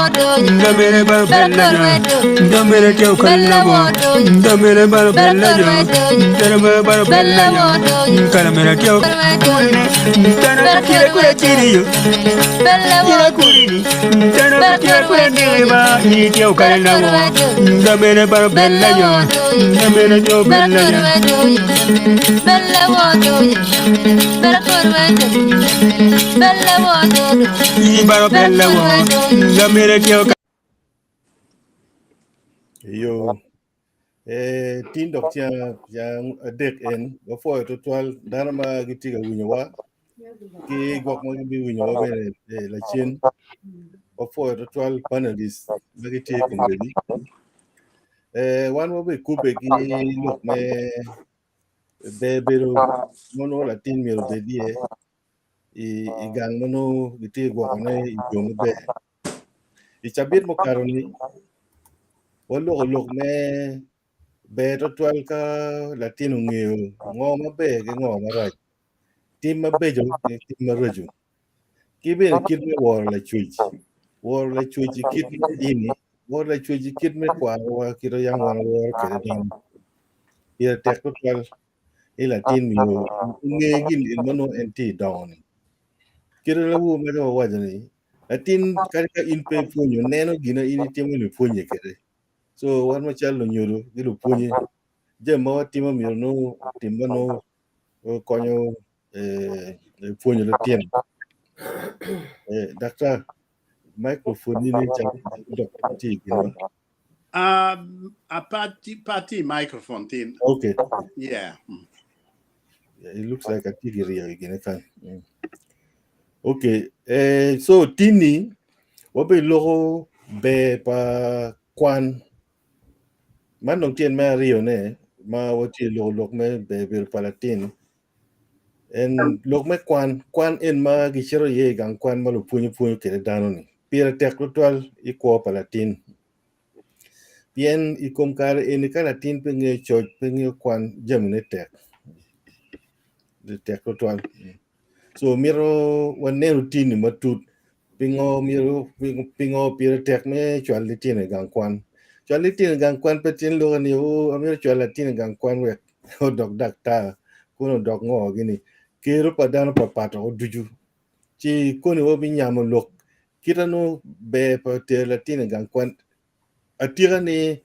Ndamere baro bella jo. Ndamere teo kala bo. Ndamere baro bella jo. Ndamere baro bella jo. Kalamera teo kurini. Ndana kira kura chiri yo. Kira kurini. Ndana kira kura neba. Ni teo kala bo. Ndamere baro bella jo. Ndamere teo bella jo. Iyo, eh, tin dok ceng adek en wapwoyo tutwal dano ma gitye ka winyowa ki gwok ma gibiwinyowa bene eh, lacen. Wapwoyo tutwal panelist ma gitye i kombeddi. Eh, wan wabikubbe ki lok me ber bedo ma nongo latin myero obed iye i gang ma nongo gitye ka gwokone i yo maber. I cabit mukato-ni waloko lok me ber twatwal ka latin ongeyo ngo maber ki ngo marac, tim mabeco ki tim maraco ki bene kit me woro lacwec, woro lacwec i kit me dini, woro lacwec i kit me kwarowa kit ma yam wan waworo kwede dano pire tek twatwal ni latin myero onge gin ma nongo en tye ka dongo-ni. Kit ma awobi magi wawaco ni latin kadi ka in pe ipwonyo neno gin ma in itimo-ni pwonye kwede co wan macalo lunyodo ki lupwonye jami ma watimo myero nongo otim ma nongo konyo pwonyo lutino. Daktar microphone ni nen calo dok tye i kinwa. Pe atye i microphone tin. Okay. Yeah. It looks like atye ki ryeko i kine kany. Okay, so tini wabiloko ber pa kwan. Man dong tyen me aryone ma watye loko lok me ber bedo pa latin. En lok me kwan, kwan en ma gicito iye i gang kwan ma lupwonye pwonyo kwede dano-ni. Pire tek tutwal i kwo pa latin. Pien i kom kare eni ka latin pe ngeyo coc, pe ngeyo kwan, jamine tek. Tek tutwal. So mito wanenu tini matut pingo myero pingo pire tek me cwalo litino i gang kwan. Cwalo litino i gang kwan pe tyen loko ni o amito cwalo latin i gang kwan wek odok daktar kun odok ngo gini. Kero pa dano papat woko ducu. Ci koni wabinyamo lok kita nongo ber pa tero latin i gang kwan. Atika ni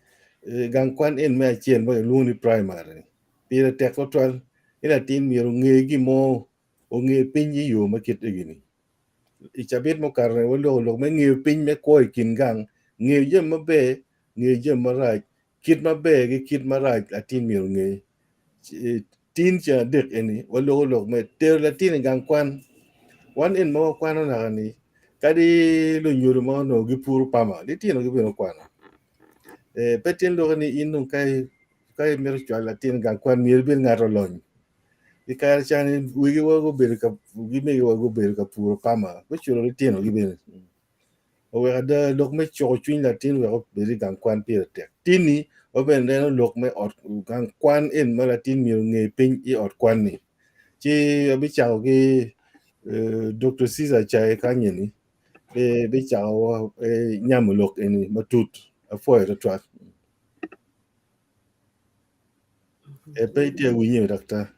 gang kwan en me acel ma kilwongo ni primary pire tek tutwal ni latin myero onge gin mo onge piny i yo ma kit egini. I cabit mukato-ni waloko lok me ngeyo piny me kwo i kin gang, ngeyo jami maber, ngeyo jami marac, kit maber ki kit marac latin myero onge. Tin ceng adek eni waloko lok me tero latin i gang kwan. Wan en ma wakwano naka ni kadi lunyodo ma onongo gipuro pama litino gibino kwano. Pe tyen loko ni in dong ka imito cwalo latin i gang kwan myero ibed ngat olony. I kare cani wegiwa gubedo ka gimegiwa gubedo ka puro pama guculo litinogi bene. Oweko ada lok me cuko cwiny latin wek obed i gang kwan pire tek. Tini wabene neno lok me ot gang kwan en ma latin myero onge piny i ot kwan-ni. Ci abicako ki Dr. Caesar Chai kany-ni bicako nyamo lok eni matut. Apwoyo tutwal. Pe itye awinyo daktar.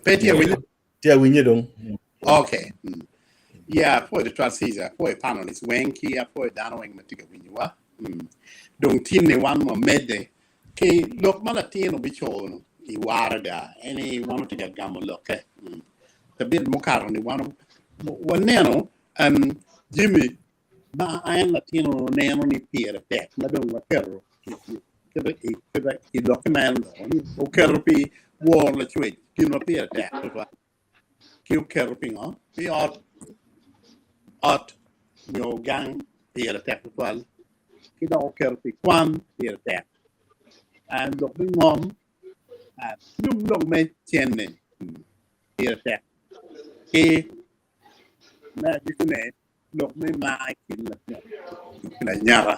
Pe tye awinyo? Tye awinyo dong. Okay. Yeah, apwoyo tutwal Caesar, apwoyo panelists weng ki apwoyo dano weng ma tye ka winyowa. Dong tinni wan wamedde ki lok ma latin obicono i waraga eni wan watye ka gamo lokke. Cabit mukato ni wan waneno jami ma en latin onongo neno ni pire tek ma dong waketo i lokke ma en oloko ni oketo pi woro lacwec gin ma pire tek tutwal ki oketo pingo pi ot ot nyo gang pire tek tutwal ki dok oketo pi kwan pire tek lok me ngom ki dong lok me cene pire tek ki Me agikkine, lok me mar i kin laco ki lanyaka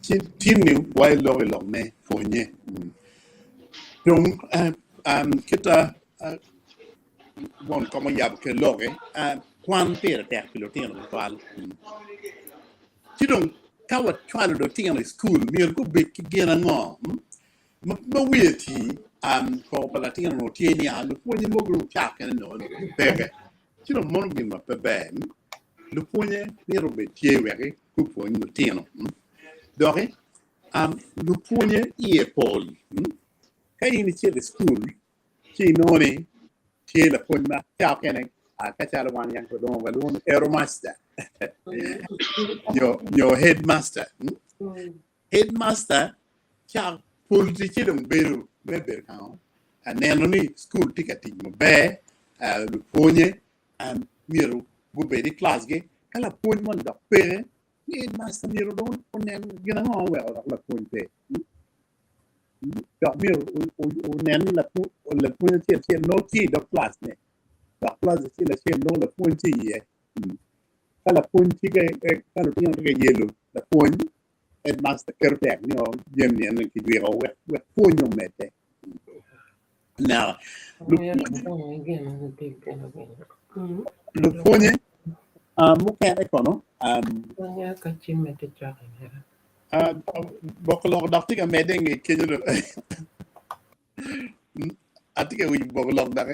ci tinni wa iloko i lok me pwonye. Dong kita won kom oyabo kwede lokke, kwan pire tek pi lutino tutwal. Ci dong ka wacwalo lutino i cukul myero gubed ki gin ango? Ma wiye ti, koko pa latin onongo tye ni lupwonye mogo dong caa kene nongo peke. Ci dong mono gin ma pe ber. Lupwonye myero obed tye wek gupwony lutino. Doki lupwonye iye pol. Ka in icito i cukul ci inongo ni tye lapwony ma caa okene ka calo wan yang walwongo walwongo ni headmaster nyo headmaster. Headmaster ca pol ticce dong bedo me bedo ka neno ni cukul tye ka tic maber, lupwonye myero gubed i kilacgi ka lapwony moni dok peke ni headmaster myero dong onen gin ango oweko dok lapwony pe. Dok myero onen ni lapwony acel acel nongo tye i dog kilac ne dok kilac acel acel nongo lapwony tye iye. Ka lapwony tye ka lutino tye ka yelo lapwony headmaster keto tek ni jami eni kijwiko wek pwony omedde. Now lupwonye mukene kono Boko lok dok tye ka medde i nge kenyo dong. Atye ka winyo boko lok dok.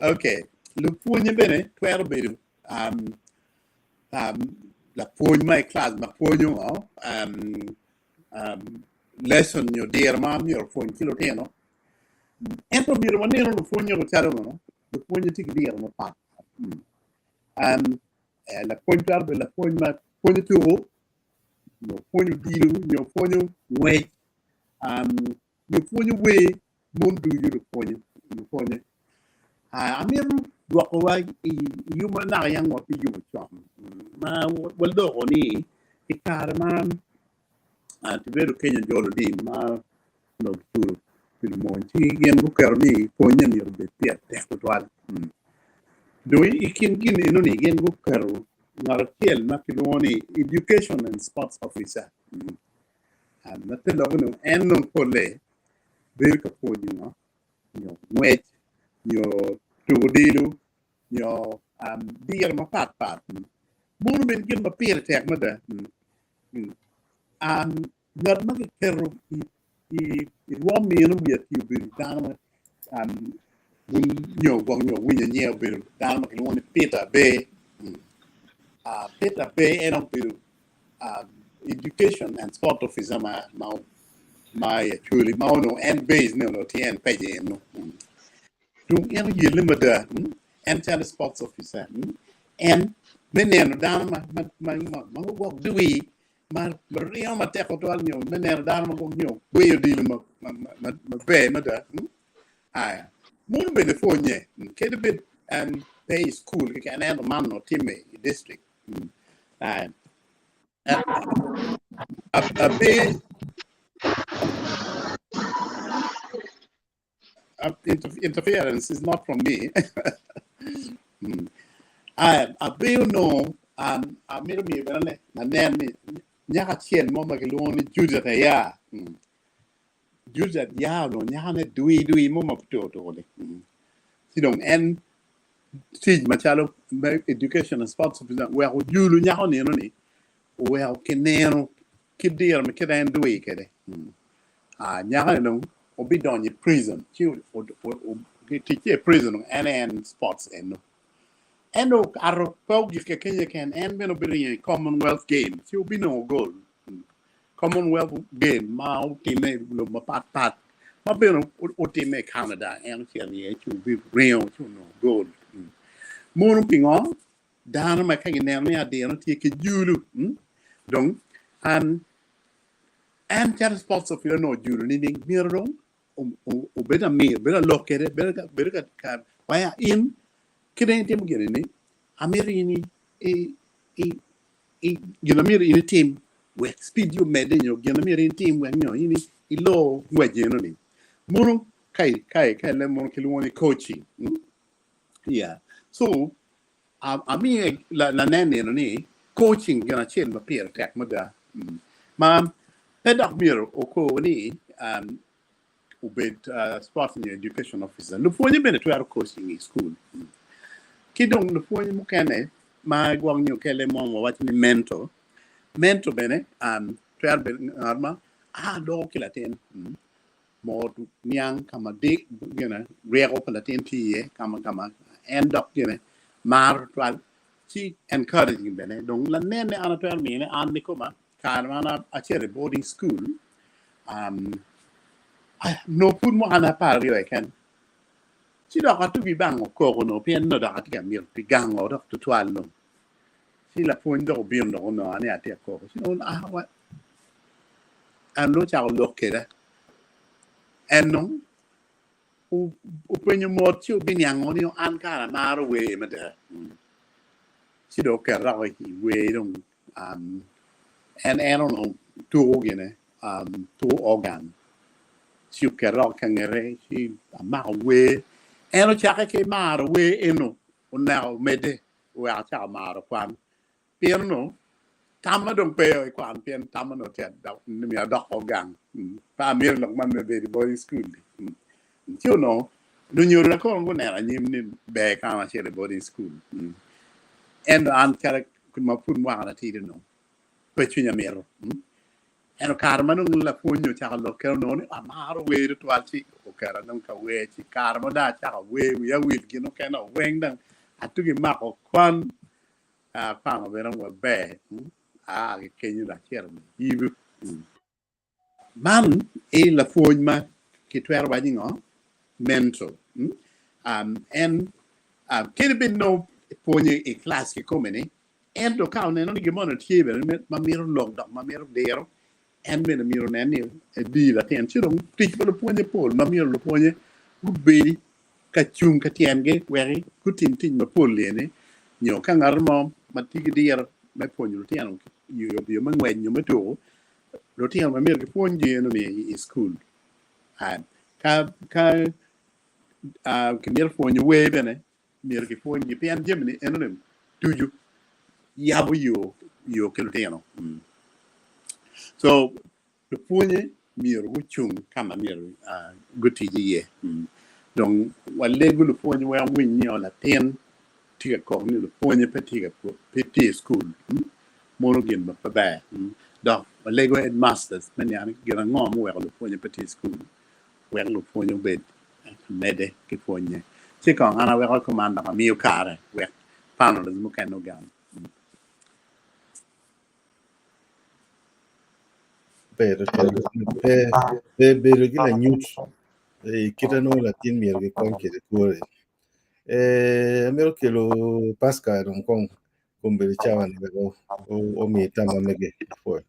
Okay, lupwonye bene twero bedo um, um, lapwony ma i class ma pwonyo um, um, lesson nyo diro ma myero opwony ki lutino. Ento myero waneno lupwonye calo ngono, lupwonye tye ki diro mapat. Um, Lapwony twero bedo lapwony ma pwonyo tuko, nyo pwonyo odilo, nyo pwonyo ngwec, nyo pwonyo wer, mon ducu lupwonye. Lupwonye. Amito dwokowa i yub ma naka yam wa biyubo con ma waloko ni i kare ma kibedo kenyo jolo lim ma onongo kiculo pi lumony ci gin guketo ni pwonye myero obed pire tek tutwal. Dong i kin gin enoni gin guketo ngat acel ma kilwongo ni Education and Sports Officer ma te lokke ni en dong polle bedo ka pwonyo ngo nyo ngwec nyo tuko odilo nyo diro mapat pat. Mono obedo gin ma pire tek mada. Ngat ma kiketo i rwom meno wiye atir obedo dano ma wun nyo gwok nyo wuwinyo nyinge obedo dano ma kilwongo ni Peter Aber. Peter Aber en obedo education and sport officer ma i Acholi ma onongo en base ne onongo tye en peco eno. Dong en oyelle mada, en calo sports officer en me neno dano ma gwok dwi ma ringo matek tutwal nyo me neno dano ma gwok nyo gweyo odilo maber mada. Aya, mono bene pwonye kadi bed pe i cukul keken ento man onongo timme i district. Aya, abe interference is not from me. Abe onongo amito miyo bene lanen ni nyako acel mo ma kilwongo ni Judith Aya. Judith Aya onongo nyakone dwi dwi mo ma pe tuko tuko-ni. Ci dong en tic macalo me education and sports officer weko ojulu nyako nino-ni oweko kineno ki diro me kit en dwi kwede. Nyako-ni dong obidonyo i prison ci ticce i prison dong en aye en sports eno. Ento okato pe ogik kenyo keken en bene obiringo i Commonwealth Game ci obinongo gold. Commonwealth Game ma otimme i lobo mapat pat ma bene otimme i Canada en ocito iye ci obiringo ci onongo gold. Mono pingo? Dano ma ka gineno ni adino tye ki julu dong an en calo sports officer onongo ojulo nining myero dong obed amir obed alok kwede bedo ka waya in kit ma in itimo gin eni amito in i gin ma myero in itim wek speed-di omedde nyo gin ma myero in itim wek nyo in ilo ngwec eno-ni mono ka i leb mono kilwongo ni coaching yeah so Amiyo lanen nino ni coaching gin acel ma pire tek mada ma pe dok myero okor ni obed sports nyo education officer. Lupwonye bene twero coaching i school. Ki dong lupwony mukene ma gwok nyo kele mo wawaco ni mentor, mentor bene um, twero bedo ngat ma a loko ki latin mm, mo niang ka ma di gine ryeko pa latin tye iye ka ma ka ma en dok gine maro twal ci encouraging bene dong lanen ni an atwero mine an ni koma kare ma an acito i boarding school um, nongo pud mwaka na 12 keken ci dok atugi bango koko nongo pien nongo dok atye ka mito pi gango dok tutwal dong ci lapwony dok obino dok ononga ni atye ka koko ci dong ah wa en dong ocako lok kweda en dong openyo mot ci obiniango ni an kara amaro wer mada ci dong oketo dok i wer dong en en onongo tuko gine tuko organ ci oketo dok ka ngete ci amako wer en ocake ki maro wer eno oneko omedde oweko acako maro kwan pien onongo tamma dong pe i kwan pien tamma onongo tye ni myero adok o gang pe amito lok man me bedo i boarding school ni ci onongo lunyodona kono guneno anyim ni ber ka an acito i boarding school ento an calo ma pud mwakana tidi onongo pe cwinya mito ento kare ma dong lapwony ocako lok kweda onongo ni amaro wer tutwal ci oketa dong ka wer ci kare ma dong acako wer wiya wil gin mukene weng dong atugi mako kwan akwano bene maber aa ki kenyo dong acito Nayibu. Man aye lapwony ma kitwero waco ni ngo? Mentor. En kadi bed nongo epwonye i kilac kikome-ni, ento ka oneno ni gin moni tye bene ma mito lok dok ma mito diro, en bene myero onen ni edi latin. Ci dong tic pa lupwonye pol ma myero lupwonye gubed ka cung ka tyengi wek gutim tic mapol eni, nyo ka ngat mo ma tye ki diro me pwonyo lutino yo me ngwec nyo me tuko, lutino ma myero gipwonygi eno-ni i cukul. Ka ka kimito pwonyo wer bene myero kipwonygi pien jami-ni eno-ni ducu yabo yo yo ki lutino. So lupwonye myero gucung ka ma myero gutic iye. Dong walego lupwonye wek owiny ni latin tye ka kok ni lupwonye pe tye pe tye i cukul. Mono gin ma pe ber. Dok walego headmasters me niang ni gin ango muweko lupwonye pe tye i cukul wek lupwonye obed ka medde ki pwonye. Ci kong an aweko kuman dok amiyo kare wek panelists mukene ogam. Ber tutwal pe pe bedo ki lanyut i kite nongo latin myero gikony kwede kore. Eh, amito kelo Pascal dong kong kombeddi cawa ni wek omi tam ma mege. Apwoyo.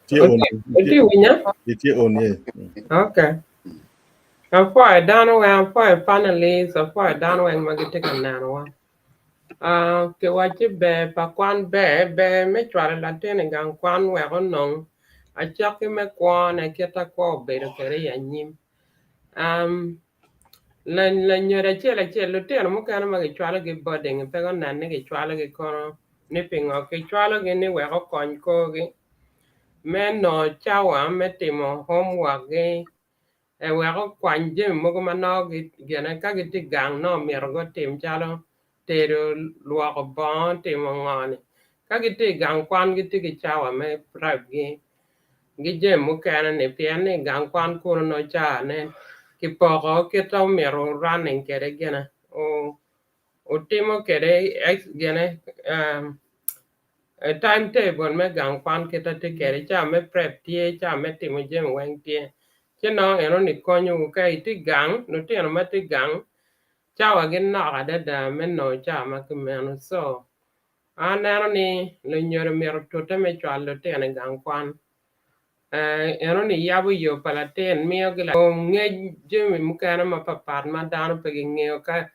Tye on, Itye winya? itye on ye. Okay. Apwoyo dano weng, apwoyo panelists, apwoyo dano weng ma gitye ka nenowa. Ah, kiwacci ber pa kwan ber, ber me cwalo latin i gang kwan wek onong acakki me kwone kit ma kwo obedo kwede i anyim. Um, Lanyodo acel acel lutino mukene ma gicwalogi i boarding pe gunen ni gicwalogi kono ni pingo kicwalogi ni wek okony korgi me nongo cawa me timo homework gi wek okwany jami mogo ma nongo gine ka gitye gang nongo myero gutim calo tedo, lwoko bongo, timo ngo ni ka gitye i gang kwan gitye ki cawa me prep gi gi jami mukene ni pien ni gang kwan kunu nongo cawa ne kipoko kit ma omyero running kwede gine otimo kwede gine time table me gang kwan kit ma tye kwede cawa me prep tye cawa me timo jami weng tye ci nongo eno ni konyowu ka itye gang lutino ma tye gang cawa gi nok adada me nongo cawa ma kumeno so Aneno ni lunyodo myero otute me cwalo lutino i gang kwan. Eno ni yabo yo pa latin miyo gi ngec jami mukene mapapat ma dano pe gingeyo ka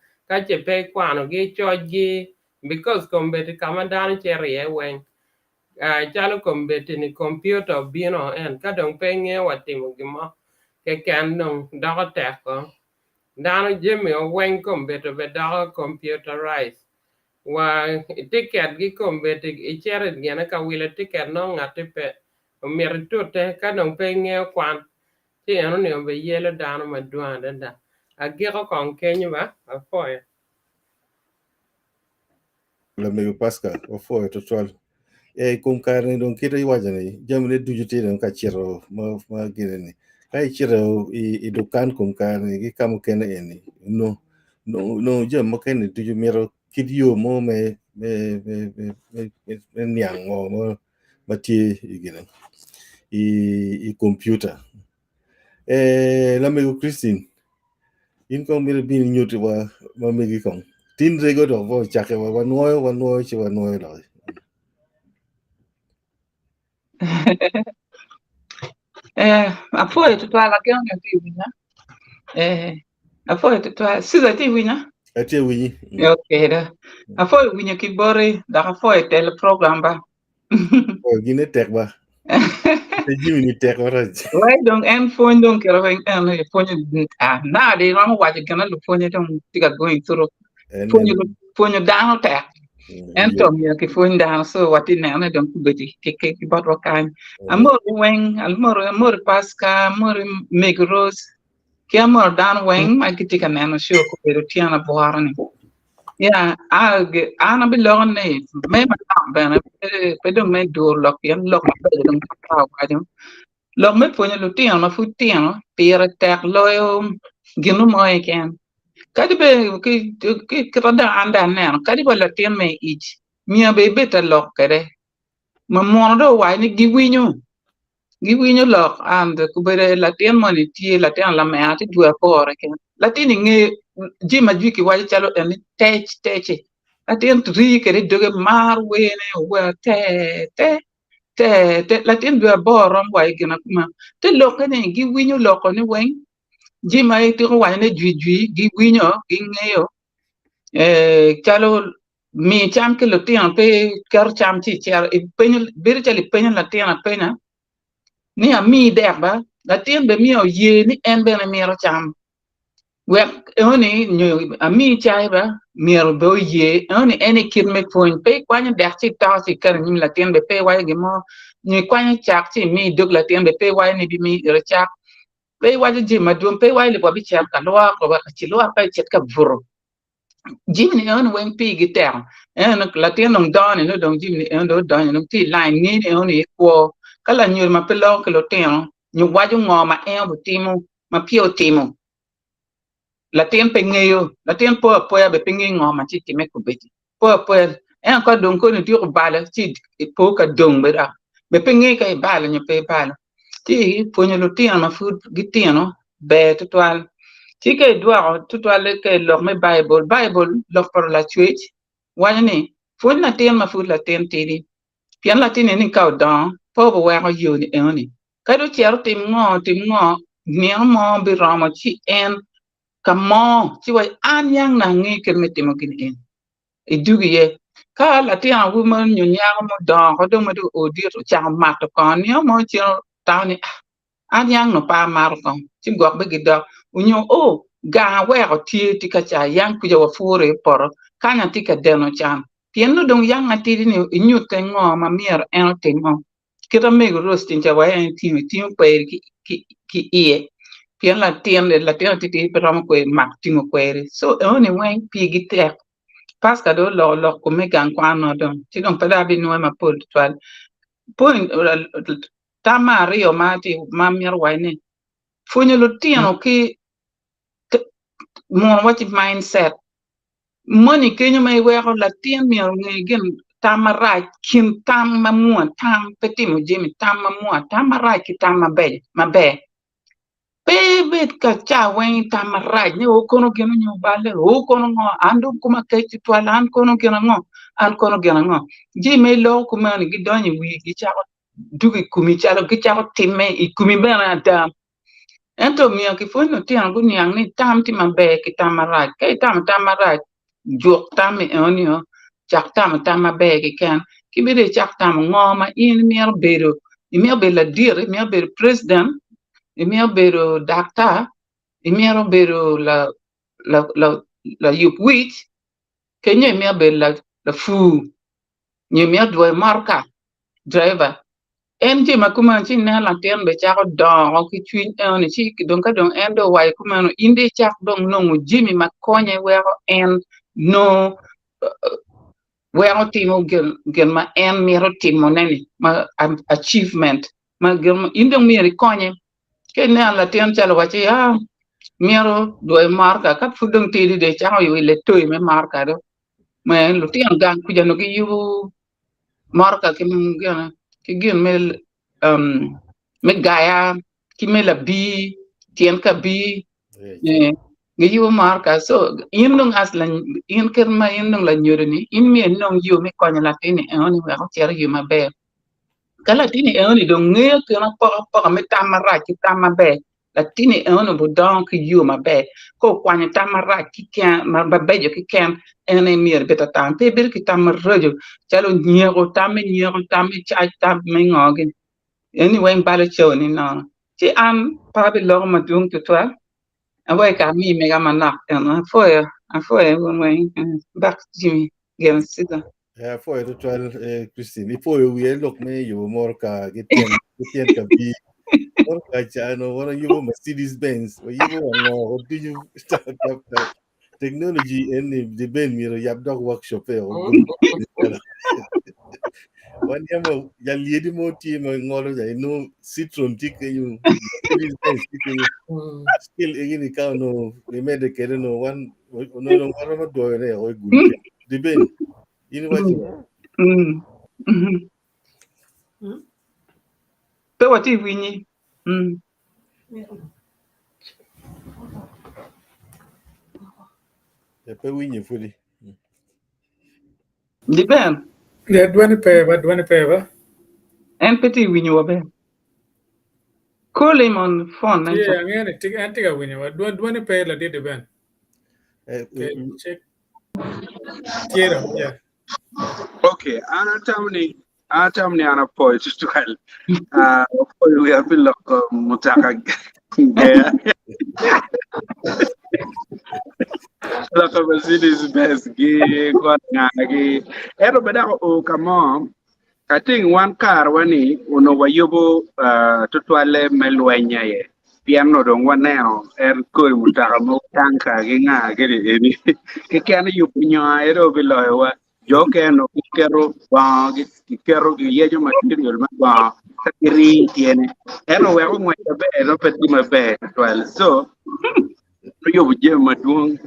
ce pe ikwanogi icocgi because kombeddi ka ma dano cito iye weng calo kombeddi ni kompiuta obino en ka dong pe ingeyo wa timo gin mo keken dong doko tek ko dano jami weng kombeddi bene doko computerized. Wa tiket gi kombeddi icito i gine ka wilo tiket nongo ngatti pe omito itute ka dong pe ingeyo kwan ci enoni obiyelo dano madwong adada. Agiko kong kenyo ba, apwoyo. Lamego Pascal, wapwoyo twatwal. E, i kom kare-ni dong kit iwaco ni jamine ducu tye dong ka cito ma, ma gine ni. Ka icito i, i dukan kom kare-ni ki ka mukene eni, no, no, no jami mukene ducu mito kit yo mo me, me, me, me, me, me, me niang ngo mo ma tye i gine, i, i kompiuta. Eh, lamego Christine, in kong mito ibin inyutiwa ma megi kong. Tin rego dok bo ocake wa wanwoyo wanwoyo ci wanwoyo doki. Eh, apwoyo tutwal ageno ni atye winya. Eh, apwoyo tutwal. Siza itye winya? Atye winyi. Mm. Okay da. Apwoyo winyo ki boti dok apwoyo telo program ba. Oh, gine tek ba. Pe jimi ni tek marac. Wai dong en pwony dong kiro weng en pwonyo ah na di romo waco gin lupwonye dong tye ka going through En pwonyo en pwonyo dano tek mm, ento yo. myero kipwony dano so watye nene dong kubedi ki ki ki botwa kany Mm. amoro weng amoro amoro Pasca amoro Mego Rose ki amoro dano weng ma gitye ka neno show kubedo otyeno abwora ni Ya, an abiloko ni me manok bene pe dong me duro lok pien lok mabeco dong pe awaco. Lok me pwonyo lutino ma pud tino pire tek loyo gin mo keken. Kadi bed kit ma dong an dong aneno kadi wa latin me i ic myero bene ibed ka lok kwede ma muno dong owaco ni giwinyo. Giwinyo lok and obedo latin moni tye latin lamera tye dwe aboro keken latin-ni ngeyo jami ma jwi kiwaco calo eni tec tecci latin rii kwede i doge maro wene owero te te te te latin dwe aboro romo wa i gin akuma te lokke ni giwinyo loko ni weng jami ma itiko wacone jwijwi giwinyo gingeyo calo mi cam ki lutino pe iketo cam ci icito ipenyo bedo calo ipenyo latin apenya ni ami dek ba latin bene myero oye ni en bene mito cam wek enoni nyo ami cai ba myero bene oye enoni en aye kit me pwony pe ikwanyo dek ci itoko ci iketo inyim latin bene pe iwaco gin mo nyo ikwanyo cak ci imiyo idog latin bene pe iwaco ni ibimiyo ite cak pe iwaco jami madwong pe iwaco ni wabicito ka lwok wek cilwok ka icit ka buto Jami ni enoni weng pigi tek ento latin dong dongo ni nongo dong jami ni enoni dong odonyo dong tye i line nge ni enoni aye kwo ka lanyodo ma pe loko ki lutino nyo waco ngo ma en obitimo ma peya otimo latin pe ngeyo latin po apoya bene pe ngeyo ngo ma tye ka timme kombeddi po apoya ento ka dong koni ityeko balo ci ipo ka dong bene dok bene pe ngeyo ka ibalo nyo pe ibalo. Ci pwonyo lutino ma pud gitino ber tutwal. Ci ka idwoko tutwalle ka i lok me Baibul, Baibul lok pa Lacwec waco ni, Pwony latin ma pud latin tidi, pien latin eni ka odongo pe obiweko yoni enoni. Kadi ocito otim ngo otim ngo, nino mo biromo ci en ka mo ci waco an yang nongo angeyo kit me timo gin eni. Idug iye. Ka latin awobi mo nyo nyako mudongo oko dong ma dong oo dit ocako mato kongo nino mo cen otamo ni ah an yang nongo pe amato kongo ci gwok bene gidok onyo o gang aweko tye tye ka ca yang kuca wapuro iye poto kany atye ka deno can pien nongo dong yang atidi ni inyute ngo ma myero en otimmo kit ma mego Rose ceng ca wa en etingo etingo kweri ki iye pien latin latin atitidi pe romo mako tingo kweri so enoni weng pigi tek Pasca dong oloko lok kom me gang kwan-nu dong ci dong pe dong abinwoyo mapol tutwal point tam me aryo ma atye ma amito waco ni pwonyo lutino ki muno waci mindset moni kenyo ma iweko latin myero onge gin tam marac kin tam ma mwa tam pe timo jami tam ma mwa tam marac ki tam mabeco maber Pe ibed ka ca weng i tam marac ni o kono gin onyo oballe, o kono ngo, an dong koma kec tutwal, an kono gin ango, an kono gin ango. Jami ma iloko kumeno-ni gidonyo i wii gicako dugo i komi calo gicako timme i komi bene ada. Ento myero kipwony lutino guniang ni tam tye maber ki tam marac. Ka itamo tam marac, juk tammi enoni-o, cak tamo tam maber keken, ki bene icak tamo ngo ma in imito bedo, imito bedo ladit, imito bedo president, imito bedo daktar, imito bedo layub wic, kenyo imito bedo la. lapur nyo mito dwoyo motoka driver en jami ma kumeno ci ineno latin bene cako dongo ki cwiny enoni ci dong ka dong en dong owaco kumeno in dong icak dong nongo jami ma konye weko en nongo weko timo gin ma en mito timone ni ma achievement ma gin in dong myero ikonye ka ineno latin calo owaci aa mito dwoyo motoka ka pud dong tidi dong icako wilo toyi me motoka dong me lutino gang kuca nongo giyubo motoka ki ki gin me me gaya ki me labir tyen kabir giyubo motoka so in dong as in kit ma in dong lanyodo ni in myero inong yo me konyo latinni enoni wek ocit i yo maber. Ka latinni enoni dong ngeyo gin apokapoka me tam marac ki tam maber Latinni enoni obidongo ki yo maber. Ka okwanyo tam marac keken, mabeco keken, en aye myero ebed ka tam. Pe ebedo ki tam maraco calo nyeko, tam me nyeko, tam me cac, tam me ngo gini. Eni weng balo cawani nono. Ci an pe abiloko madwong tutwal, aweko ami mega manok eno. Apwoyo, apwoyo wun weng. Bak Jimmy gin Caesar. Eh, apwoyo tutwal eh, Christine. Ipwoyo wiye lok me yubo motoka ki tyen ki tyen ka bi. Motoka cano wan yubo Mercedes Benz, wayubo wango ducu tap tap tap. Technology en ni di ben myero yab dok workshop e o. Wan yamo jalyedi mo tye ma ngolo ja ino Citroen tye kenyo, Mercedes Benz tye kenyo. Skill egini ka ono imede kede no wan ono waromo dwoyo ne o i gulu. Di ben in iwaco ngo? Mm. Mhm. Pe watye winyi. Mm. Eh, pe winye pudi. Di ben. Ya dwani pe ba dwani pe ba. En pe tye winyo wa ber. Call him on phone. Yeah, angeyo ni en tye ka winyo wa. Dwani pe ladit di ben. Eh, Okay, check. Tye dong, yeah. Okay, an atamo ni an atamo ni an apoyo tutwal. Ah, apoyo wiya pi loko mutoka geya. Loko Mercedes Benz gi got ngagi. Ento bene dok oo ka mo, I think wan karewa ni onongo wayubo ah, tutwalle me lweny aye. Pien onongo dong waneno en kodi mutoka mogo tanka ki nga gini eni keken yubo nyo aye dong obiloyowa. Jo okene onongo giketo bongo giketo giyeco material me bongo ka girii tyene. Ento wek ongwec maber nongo pe tye maber tutwal. So oyubo jami madwong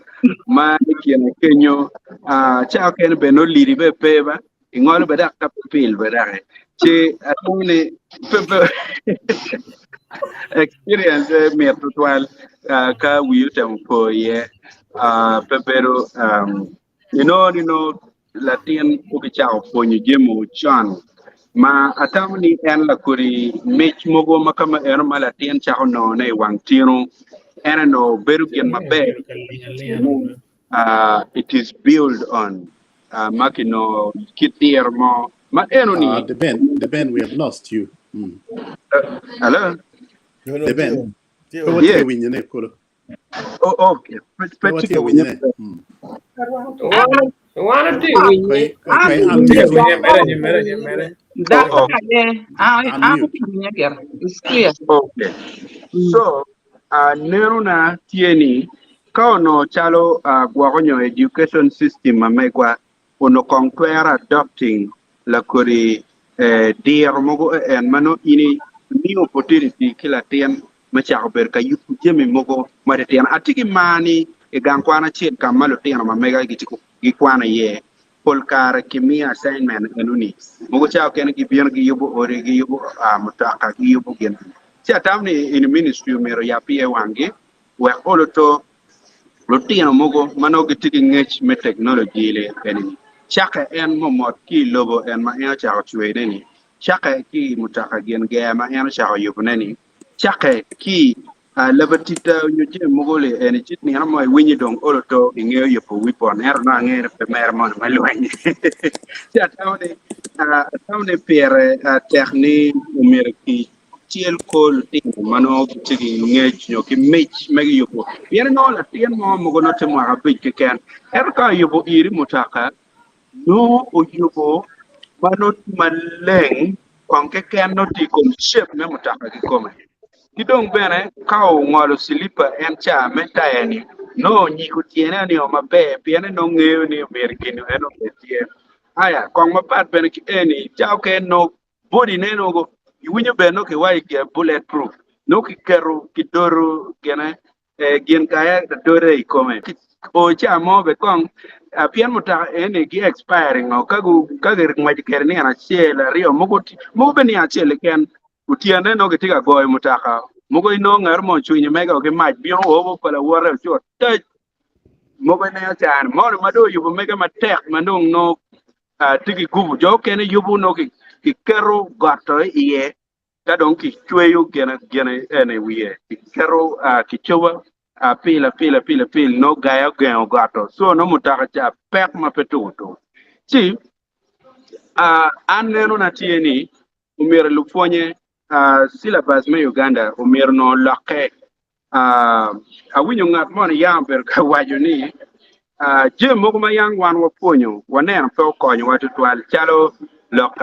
ma i kine kenyo ah, ca okene bene nongo lidi bene pe ba ingolo bene dok ka pe pil bene doki ci atamo ni pe pe experience mit tutwal ah, ka wii otemo po iye ah, pe bedo um, inongo ni nongo latin obicako pwonyo jami con ma atamo ni en lakodi mic mogo ma kama eno ma latin cako nongone i wang tino en onongo bedo gin maber uh, it is built on uh, ma kinongo kit diro mo ma eno ni The Ben, The Ben, we have lost you. Hello? No, no, The Ben. tye Pe on. watye Yeah. winyo ne kolo. Oh, okay. Pe Pe tye watye ka winyo winyone. Wan atye winye. Koi koi An Tye unmute. winye, mere anyim, mere anyim, mere. That Oh, aye, I Unmute. atye winye gira. It's clear. okay. So, neno na tye ni ka onongo calo gwoko nyo education system ma megwa onongo kong twero adopting lakodi diro mogo en ma nongo in imiyo opportunity ki latin me cako bedo ka yubo jami mogo ma titino. Atye ki mar ni i gang kwan acel ka ma lutino ma mega gikwano iye, pol kare kimiyo assignment enoni. Mogo cawa okene gibino giyubo odi, giyubo mutoka, giyubo gin. Ci atamo ni in ministry omyero oyab iye wanggi wek olo to lutino mogo ma nongo gitye ki ngec me technology li eni cakke en momot ki i lobo en ma en ocako cweyone ni, cakke ki i mutoka gin ger ma en ocako yubone ni, cakke ki labatida nyo jami mogo li eni ci nino mo iwinyo dong olo to ingeyo yubo weapon ento nongo angeyo ni pe mere moni me lweny. Ci atamo ni atamo ni pire tek ni omyero ki cel kor lutino ma nongo gitye ki ngec nyo ki mic me giyubo pien inongo latin mo mogo nongo tye mwaka abic keken ento ka oyubo iri mutoka. Nongo oyubo ma nongo tye maleng kong keken nongo tye i kom shape me mutoka kikome. Ki dong bene ka ongolo cilipa en ca me taya-ni nongo onyiko tyene nio maber pien en nongo ngeyo ni myero gin en obed tye. Aya kong mapat bene ki eni ca okene nongo body ne nongo iwinyo bene nongo kiwaco gire bullet proof nongo kiketo kidoto gine gin kaya adode i kome. O ca mo be kong pien mutoka eni gi expiring o ka ka gingweco kwede nino acel aryo mogo mogo be nino acel keken otyene nongo gitye ka goyo mutoka mogo inongo ngat mo ocwinyo mege ki mac bino obo pa lawote ci otac mogo ineno cani moni ma dong oyubo mege matek ma dong nongo tye ki gubu jo okene yubo nongo kiketo goto iye Ka dong kicweyo gin eni i wiye, kiketo kicoba apil apil apil apil nongo gaya ogengo goto so nongo mutoka ca pek ma pe tuko tuko. Ci an nenona tye ni omyero lupwonye syllabus me Uganda omyero onongo olokke. Awinyo ngat moni yam obedo ka waco ni jami mogo ma yam wan wapwonyo waneno pe okonyowa tutwal calo lok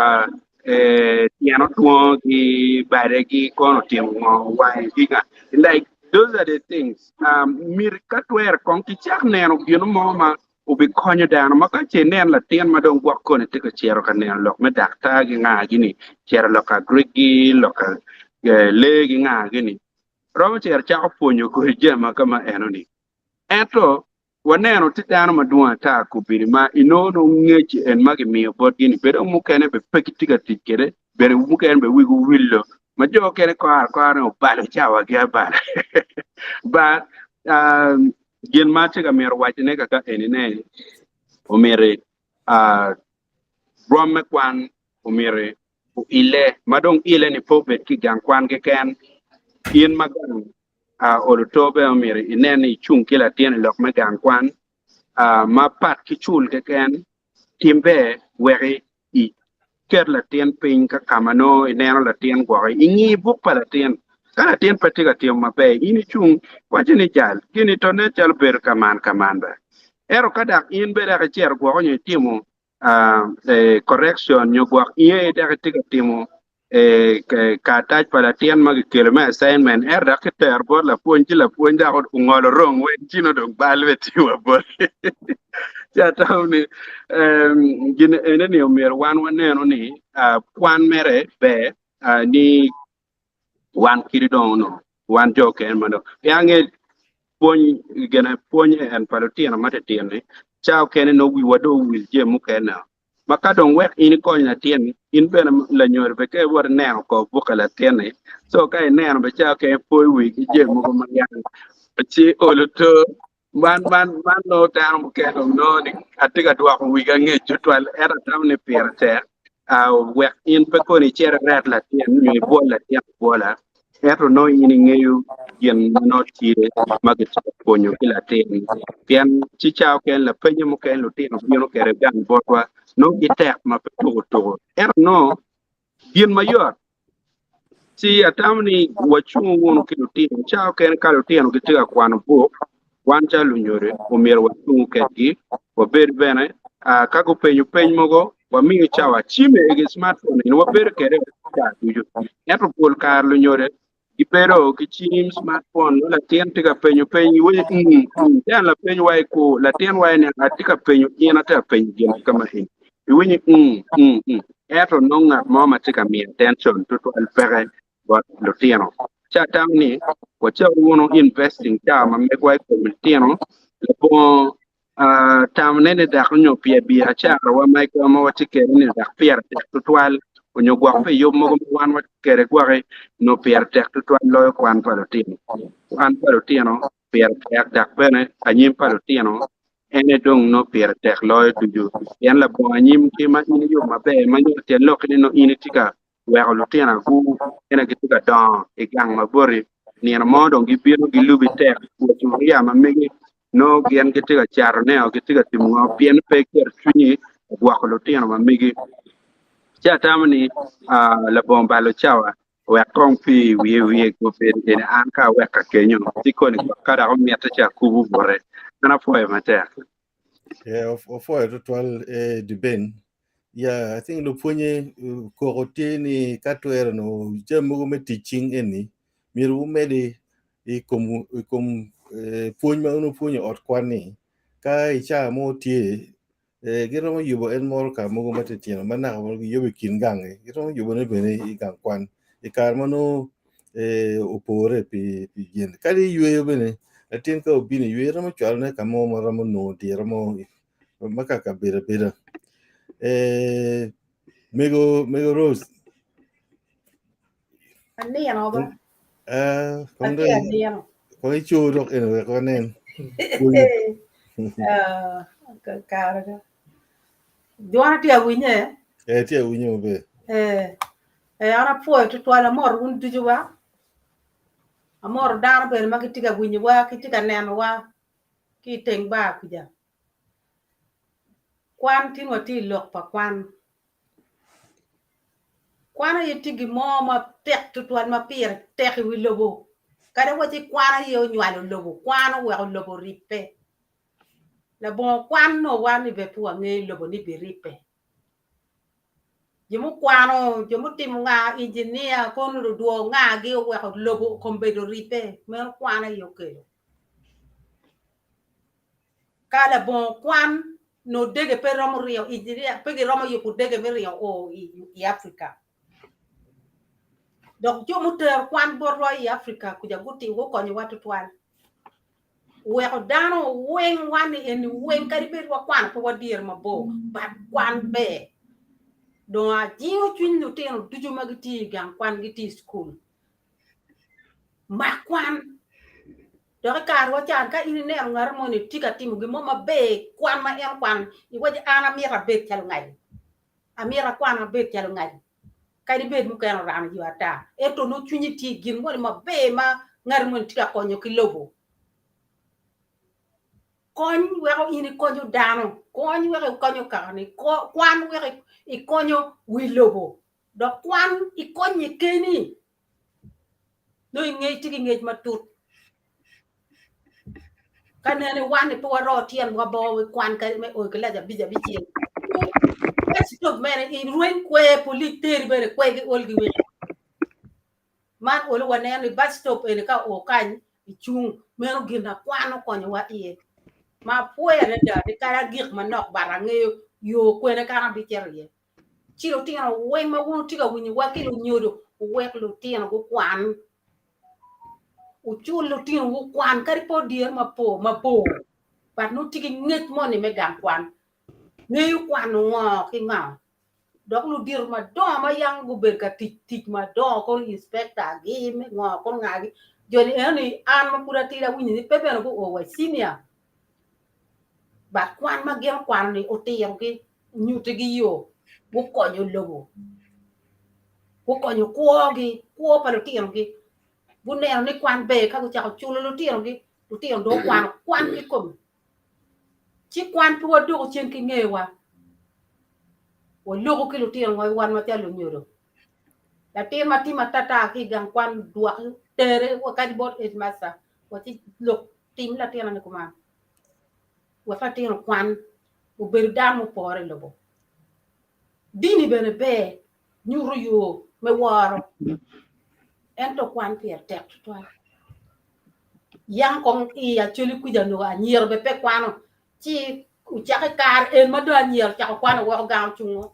tyen otwongo ki bade ki kono otimo ngo wange ki nga like those are the things myero ka twere kong kicak neno gin mo ma obikonyo dano ma ka ce inen latin ma dong gwok koni tye ka cito ka neno lok me daktar ki nga gini cito lok ka Greek gi lok ka lee ki nga gini romo cito cako pwonyo kodi jami ma kama enoni. Ento waneno tye dano madwong ata kobedi ma inongo nongo ngec en ma gimiyo botgi-ni bedo mukene bene pe gitye ka tic kwede bene mukene bene wigi owilo ma jo mukene kore akora ni obalo cawagi abala. But gin ma atye ka mito wacone kaka eni ni omyero rwom me kwan omyero oile ma dong ile ni pe obed ki i gang kwan keken in ma gang olo to bene omyero inen ni icung ki latin i lok me gang kwan ma pat ki cul keken tim ber wek iket latin piny ka ka ma nongo ineno latin gwoki ingi buk pa latin ka latin pe tye ka timo maber in icung iwaco ni jal gini to nen calo bedo kaman kaman ba ento ka dok in bene dok icito gwoko nyo itimo correction nyo gwok in aye dok itye ka timo karatac pa latin ma kikelo me assignment ento dok kitero bot lapwony ci lapwony dok ongolo wrong weng ci nongo dong bal bene tye wa bote ci atamo ni gin ene ni omyero wan waneno ni kwan mere ber ni wan kadi dong onongo wan jo okene ma dong pien ange pwony gine pwony en pa lutino matitino-ni ca okene nongo wiwa dong owil jami mukene ma ka dong wek in ikony latin in bene lanyodo bene ka iwoto ineno kor bukke latin-ni so ka ineno bene ca okene poyo wi ki jami mogo ma yang ci olo to man man man nongo dano mukene dong nongo ni atye ka dwoko wiga ngec tutwal ento atamo ni pire tek wek in pe koni icit iret latin nyo ibwol latin abwola ento nongo in ingeyo gin ma nongo tye ma gitye ka pwonyo ki latin pien ci ca okene lapenye mukene lutino bino kwede gang botwa nongo gitek ma pe tuko tuko ento nongo gin mayot ci atamo ni wacungu wunu ki lutino ca okene ka lutino gitye ka kwano buk wan calo lunyodo omyero wacungu kedgi wabed bene ka gupenyo peny mogo wamiyo cawa cime egi smartphone eni wabedo kwede cawa ducu ento pol kare lunyodo gibedo ki cim smartphone nongo latin tye ka penyo peny iwaci mm mm tyen lapeny wa ikur latin waci ni atye ka penyo in atye ka penyo gin kama eni iwinyo mm mm mm ento nongo ngat mo ma tye ka miyo attention tutwal peke bot lutino ci atamo ni wacak wunu investing cawa ma megwa i kom lutino labongo tamone ni dok onyo pi biacarawa ma ma watye kwede ni dok pire tek tutwal onyo gwok pi yub mogo ma wan watye kwede gwoki nyo pire tek tutwal loyo kwan pa lutino. Kwan pa lutino pire tek dok bene anyim pa lutino ene dong nongo pire tek loyo ducu pien labongo anyim ki ma in iyubo maber ma nyuto tyen lokki ni nongo in itye ka weko lutino agu ene gitye ka dongo i gang ma boti nino mo dong gibino gilubi tek wa cupuria ma megi nongo gin gitye ka catone o gitye ka timo ngo pien pe iketo cwinyi i gwoko lutino ma megi. Ci atamo ni labongo balo cawa wek kong pi wiye wiye gubed eni an ka awek ka kenyo ci koni gwok ka dok omitte ci akubo bute. An apwoyo matek. Yeah, opwoyo tutwal eh, Diben. Yeah, I think lupwonye koko tye ni ka twero no jami mogo me tic cing eni myero wumedi i kom i kom eh, pwony ma wun wupwonyo i ot kwan ni ka i caa mo tye eh, giromo yubo en moro ka mogo matitino ma naka mogo giyubo i kin gangi giromo yubone bene i gang kwan i kare ma nongo eh, opore pi pi gin kadi iyweyo bene latin ka obino iyweyo iromo cwalone ka mo ma romo nongo diro mo ma ka kabedo abeda eh, mego mego Rose Anino ba? eh, kong Atye dong anino. kong ico dok eno wek wanen Ah, kare ka. Dwona tye awinye. eh, tye awinyo maber Eh, eh, an apwoyo tutwal amoro wun ducu wa. Amoro dano bene ma gitye ka winyowa, gitye ka nenowa ki i teng bar kuca. Kwan tin watye i lok pa kwan. Kwan aye tye gin mo matek tutwal ma pire tek i wi lobo kadi waci kwan aye onywalo lobo kwan oweko lobo oribbe labongo kwan nongo wan ni bene pe wangeyo lobo ni biribbe jo mukwano jo mutimo nga injinia kono ludwo ngagi oweko lobo kombeddi oribbe meno kwan aye okelo. Ka labongo kwan nongo dege pe romo ringo engineer pe giromo yubo dege me ringo o i Africa. Dok jo mutero kwan botwa i Africa kuca gutimo gukonyowa tutwal. Weko dano weng wan ni eni weng kadi bed wakwano pe wadiro mabor but kwan ber. Dong ajingo cwiny lutino ducu ma gitye i gang kwan gitye i cukul. Mak kwan. Dok i karewa can, ka in ineno ngat moni tye ka timo gin mo maber i kwan ma en okwano, iwaco an amito abed calo ngaci, amito akwan abed calo ngaci. Kadi bed mukene orano yo ata, ento nongo cwinyi tye i gin moni maber ma ngat moni tye ka konyo ki lobo. Kony weko in ikonyo dano, kony weko ikonyo kakani, kwan weko ikonyo wi lobo, dok kwan ikonye keni. Nongo ingec tye ki ngec matut. Ka nene wan ni pe waro tyenwa bo kwan kadi me oyo kilac abic abicel. Stop mere irweny kwe polic teri bene kwe gi ol gi wiki. Man olo waneno ni bus stop eni ka o kany icung meno gin na kwan okonyowa iye. Ma apwoyo adada ni kadi agik manok but angeyo yo kwene ka an abicito iye. Ci lutino weng ma wun wutye ka winyowa ki lunyodo wuwek lutino gukwan. Wucul lutino gukwan kadi pe odyere mapor mabor but nongo tye ki ngec moni me gang kwan. Ngeyo kwano ngo ki ngo. Dok ludito madongo ma yang gubedo ka tic tic madongo kono inspector gi me ngo kono nga gi joni eno ni an ma pud atidi awinyo ni pe bene guo wa i senior but kwan ma gin okwano ni otirogi onyutigi yo, gukonyo lobo, gukonyo kwogi, kwo pa lutinogi, guneno ni kwan ber ka gucako culo lutinogi, lutino dong okwano kwan kikome. Ci kwan pe wadoko cen ki ngewa, waloko ki lutinowa wan macalo lunyodo. Latin ma timo atata ki i gang kwan dwoki tere wa kadi bot headmaster wa ci lok tim latina ni kuman. Wek latin okwan obedo dano mupore i lobo. Dini bene ber nyuto yo me woro, ento kwan pire tek tutwal. Yang kong i Acholi kuca onongo anyira bene pe kwano, ci ocako i kare en ma dong anyira ocako kwano weko gang ocungo.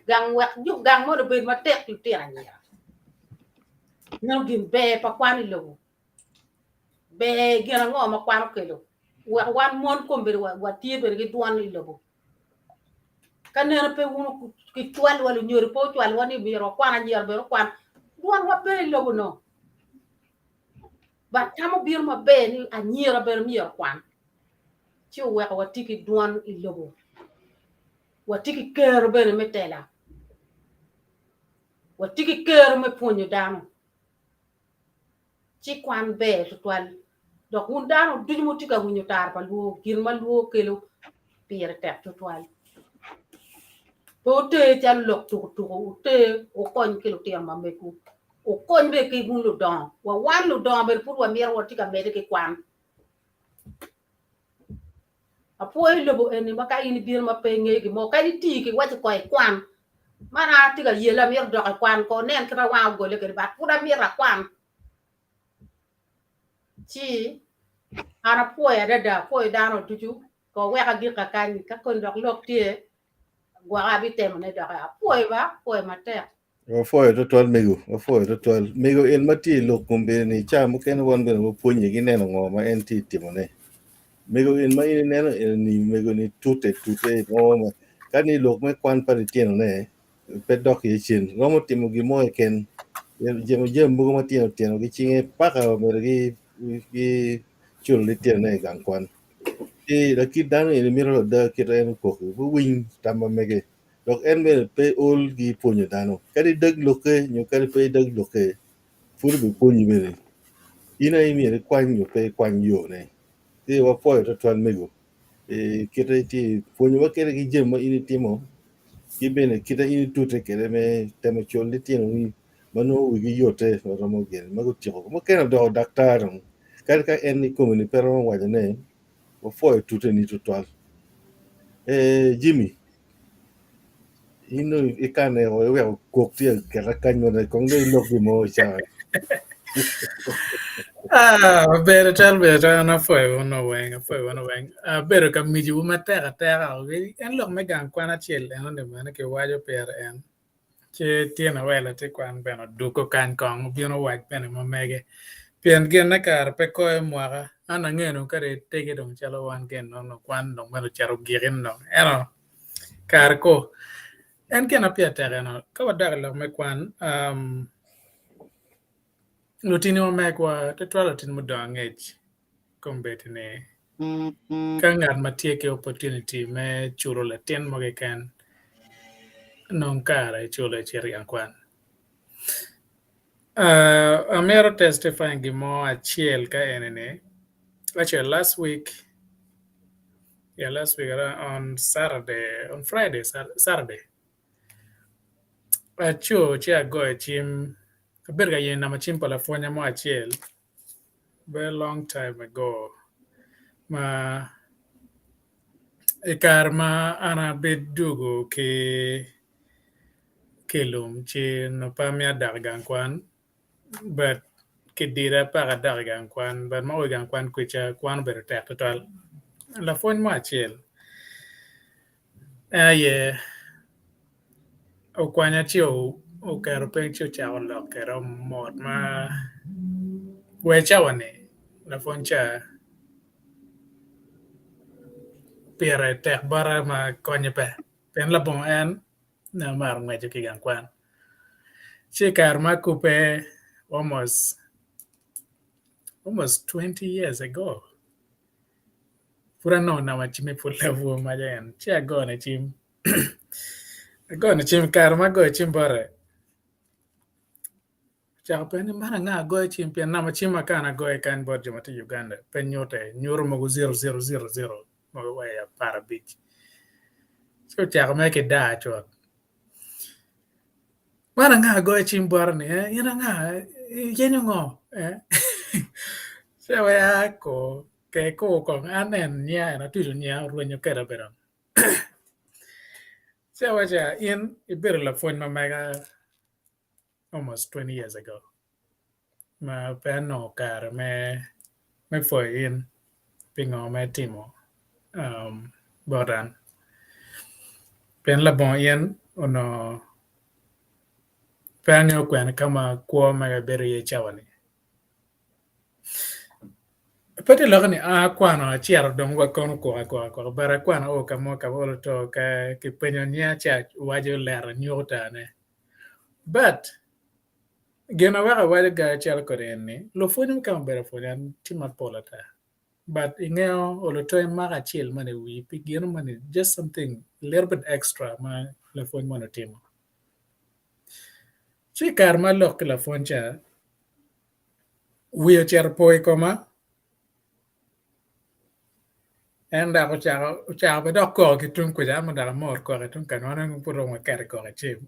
Gang wek jo gang mono obed matek lutino anyira. Meno gin ber pa kwan i lobo. Ber gin ango ma kwan okelo? Wek wan mon kombeddi watye bene ki dwon i lobo. Ka nene pe wun kicwalwa lunyodo pe ocwalwa ni myero wakwan anyira bene okwan, dwonwa pe i lobo no. But tam obino maber ni anyira bene myero okwan ci oweko watye ki dwon i lobo. Watye ki kero bene me tela. Watye ki kero me pwonyo dano. Ci kwan ber tutwal. Dok wun dano ducu ma wutye ka winyo tara pa lwor, gin ma lwor kelo pire tek tutwal. Pe wuter calo lok tukutuku, wuter wukony ki lutino ma megwu, wukony bene ki wun ludongo. Wa wan ludongo bene pud wamito watye ka medde ki kwan. Apwoyo lobo eni ma ka in ibino ma pe ingeyo gin mo kadi iti ki waci ko ikwan. Man an atye ka yelle amito dok i kwan ko nen kit ma wanga ogole kwede but pud amito akwan. Ci an apwoyo adada apwoyo dano ducu ko wek agik kany ka koni dok lok tye gwaka abitemone doki apwoyo ba apwoyo matek. Wapwoyo twatwal mego, wapwoyo twatwal. Mego en ma tye i lok kombeddi ni ca mukene wan bene wapwonye ki neno ngo ma en tye timone. Mego en ma in ineno eni ni mego ni tute tute mo ma ka ni lok me kwan pa litinone pe dok iye cen romo timo gin mo keken jemo jami mogo matino tino ki cinge paka omyero gi gi culo litinone i gang kwan. Ci lakit dano eni mito ada kite en okoki wuwiny tam ma mege. Dok en bene pe ol gi pwonyo dano. Kadi idag lokke nyo kadi pe idag lokke, pud obipwonyi bene. In aye myero ikwany nyo pe ikwany yone. Ci wapwoyo twatwal mego i kite itye pwonyowa kwede ki jami ma in itimo ki bene kite in itute kwede me temo culo litinoni ma nongo wigi yotte ma romo gin ma gutyeko. Mukene odoko daktar dong kadi ka en ikome-ni pe romo wacone wapwoyo tuteni tutwal. Ee Jimmy, in dong ikane o iweko kok tye aketa kany ma dong kong dong ilok gin mo i cawa. Ah, obedo cal bedo cal an apwoyo wun weng, apwoyo wun weng. Abedo ka mijowu matek ateka. En lok me gang kwan acel enoni bene kiwaco pire en. Ci tyen awel latin kwan bene odwogo kany kong obino owac bene ma mege pien gine kare pe koyo mwaka an angeyo dong kadi tegi dong calo wan gin nongo kwan dong mere ocito ogiki dong ento kare ko en gin ma pire tek eno ka wadok i lok me kwan lutini ma megwa tutwal lutini mudongo angec kombeddi ni ka ngat ma tye ki opportunity me culo latin mo keken nong kare icule icit i gang kwan. Amito testifying gin mo acel ka eni ni actually last week yeah last week on Saturday on Friday Saturday aco ci agoyo cim abedo ka yenyo namba cim pa lapwonya mo acel very long time ago ma i kare ma an abidwogo ki ki i lum ci onongo pe amito dok i gang kwan but kidida paka adok i gang kwan but ma oo i gang kwan kwica kwan obedo tek tutwal. Lapwony mo acel en aye okwanya ci oketo piny ci ocako lok kweda mot ma wa i cawa-ni lapwony ca pire tek bota ma konye pe pien labongo en ne amaro ngweco ki i gang kwan ci i kare ma akubbe almost almost 20 years ago pud anongo namba cimme pud labwor maca en ci agone cim Agone cim i kare ma agoyo cim bote ocako penyo ni man anga agoyo cim pien namba cim ma kana agoyo kany bot jo ma tye i Uganda pe nyute nyuto mogo zero zero zero zero mogo wa i 15 ci ocako mere ki daa cut man anga agoyo cim bote ni in anga iyenyo ngo ci awaci aa ko ke kur kong an en nyinga en atuco nyinga orwenyo kweda bene Ci awaco in ibedo lapwony ma mega almost 20 years ago ma pe anongo kare me me pwoyo in pi ngo ma itimo bot an pien labongo in onongo pe angeyo kwene ka ma kwo mega bedo iye cawa-ni. Pe tye lokke ni aa akwano acito dong wa kono kwok akwoka akwoka but akwano o ka mo ka olo to ka kipenyo nyinga ci awaco lera nyuko tane but gin ma weko awaco ga calo kodi eni lupwony mukene obedo apwonya tye mapol ata but ingeyo olo to imako acel moni i wii pi gino moni just something a little bit extra ma lapwony moni otimo ci i kare ma alok ki lapwony ca Wiye ocito po i koma, en dok ocako ocako bene dok koko ki tung kuca an dok amor koko ki tung kany wan weng pud dong waketo koko i cim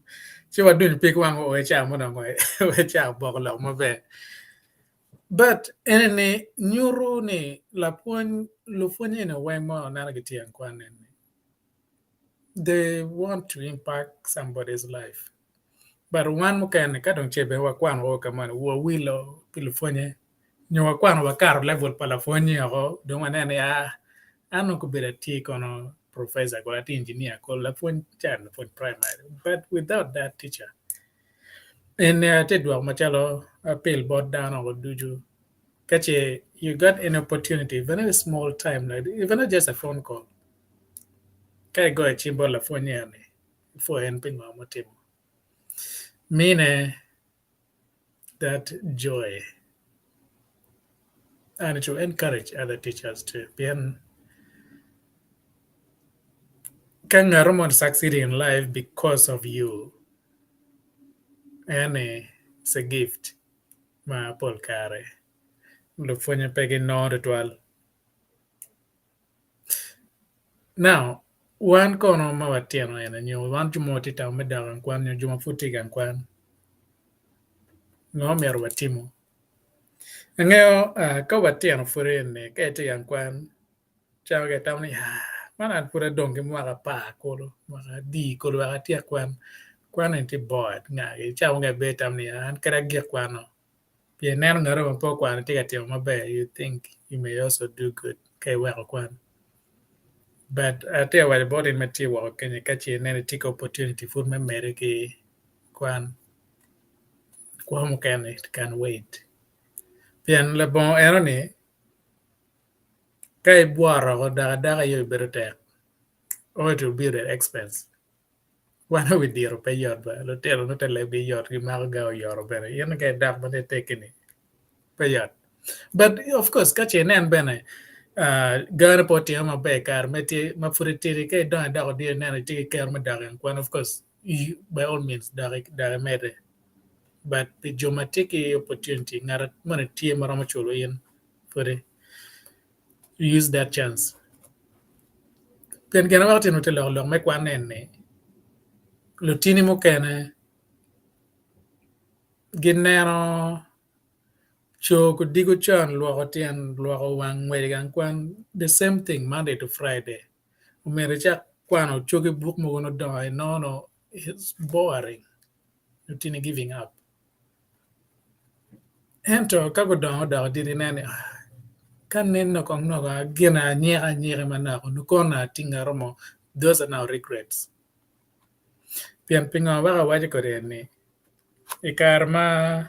ci wadonyo pig wang oo i cawa mo dong wacako boko lok maber. But ene ni nyuto ni lapwony lupwonye eni weng ma waneno gitye i gang kwan eni they want to impact somebody's life but wan mukene ka dong ce bene wakwano woko ka moni wawilo pi lupwonye nyo wakwano wakato level pa lapwony-nyi oko dong waneno ni aa an dong kobedo atye kono professor kono atye engineer kono lapwony ca lapwony primary but without that teacher Eni atye dwoko macalo apil bot dano ducu ka ce you got any opportunity even a small time like even not just a phone call ka igoyo cim bot lapwony eni ipwoyo en pi ngo mutimo mine that joy and to encourage other teachers too pien ka ngat mo succeed in life because of you Eni it's a gift ma pol kare lupwonye pe ginongo tutwal. Now wan kono ma watino eni nyo wan jo ma watye ka tamo me dok i gang kwan nyo jo ma pud tye i gang kwan ngo ma myero watimo? Angeyo ka watino pud eni ka itye i gang kwan Calo ka itamo ni aa man an pud adong ki mwaka apar kulu mwaka adi kulu wek atyek kwan, kwan eni tye bor ngagi ca mukene ibedo itamo ni an kadi agik kwano pien ineno ngat mo ma pe okwano tye ka timo maber you think you may also do good ka iweko kwan but atye ka waco bot in ma itye woko kenyo ka ce ineno itye ki opportunity pud me mede ki kwan, kwo mukene it can wait pien labongo enoni Ka ibworo woko dok adaka aye obedo tek or it will be at expense. Wan wi diro pe yot ba lutino nongo te lebgi yot gimako ga oyoro bene in ka idok ma nongo iteggi-ni pe yot. But of course ka ce inen bene gani pe otime maber i kare ma pud itidi ka idongo idoko dit ineno itye ki kero me dok i gang kwan of course by all means dok imedde but pi jo ma tye ki opportunity ngat moni tye ma romo culo in pwodi use that chance pien gin ma weko tye nongo loko lok me kwan eni lutini mukene gineno co kudiko con lwoko tyen lwoko wang ngwec i gang kwan the same thing Monday to Friday omyero icak kwano cogi buk mogo nongo dongo inongo nongo it's boring lutini giving up. Ento ka gudongo odoko dit gineno ni ka neno kong nongo gin anyika anyika manok onongo kono atinga romo those are now regrets pien pingo weko awaco kwede ni i kare ma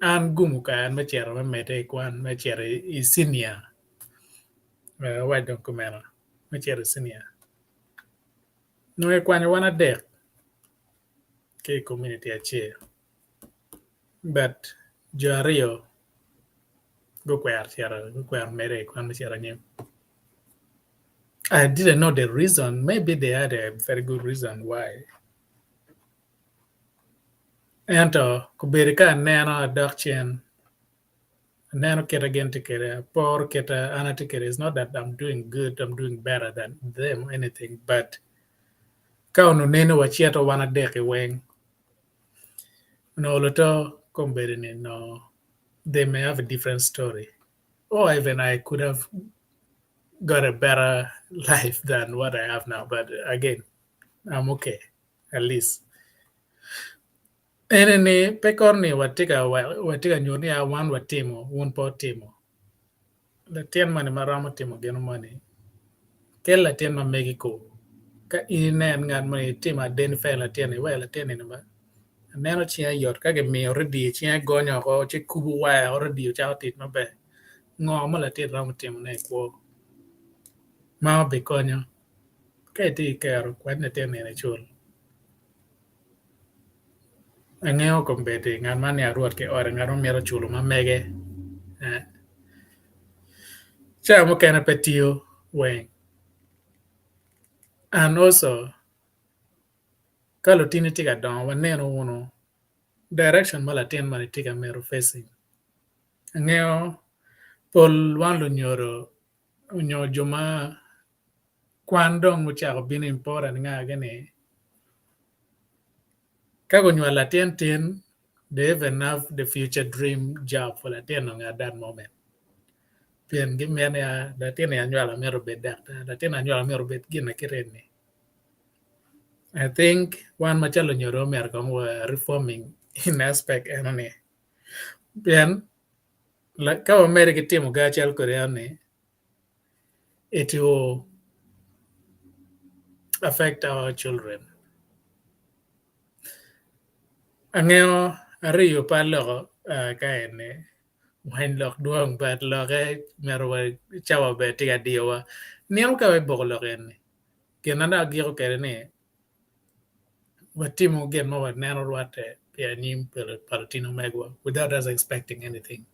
an gumo kare me cito me medde i kwan me cito i cinia wek awac dong kumeno me cito i cinia nongo kikwanyo wan adek ki i komuniti acel but jo aryo gukwero cito gukwero medde i kwan me cito anyim I didn't know the reason maybe they had a very good reason why ento obedo ka aneno adok cen Aneno kite gin tye kwede, aporo kite an atye kwede it's not that I'm doing good I'm doing better than them or anything but ka onongo nene wacito wan adek-ki weng onongo luto kombeddi ni nongo they may have a different story or even I could have got a better life than what I have now but again I'm okay at least. Ene ni, pe kono ni watye ka watye ka nyuto ni a wan watimo, wun pe wutimo. Latin moni ma romo timo gin moni, kel latin ma megi ko. Ka in inen ngat moni itimo identify latin-ni, iweko latin eni ba aneno cinge yot ka kimiyo radio cinge gonyo oko ci kubo waya oko radio cako tic maber. Ngo ma latin romo timone i kwo ma obikonyo ka itye ki kero kwany latin eni icul. Angeyo kombeddi ngat man ni arwot ki ode ngat ma mito culo ma mege ca mukene pe tiyo weng and also ka lutini tye ka dongo wanenu wunu direction ma latin moni tye ka mito facing angeyo pol wan lunyodo nyo jo ma kwan dong ocako bino important nga gini ka gunywalo latin tin. They even have the future dream job for latin nongo at that moment. Pien gimito ni latin ni anywalo amito obed daktar, latin anywalo amito obed gin ma kite ni. I think wan macalo lunyodo omyero kong wa reforming in aspect eno ni. Pien ka wamede ki timo ga cal kodi eno ni it will affect our children. Angeyo ariyo pe aloko ka eni wany lok dwong but loke myero wa cawa bene tye ka diyowa. Nino ka iboko lok eni gin na dong agiko kwede ni watimo gin ma waneno rwatte pi anyim pa lutino megwa without us expecting anything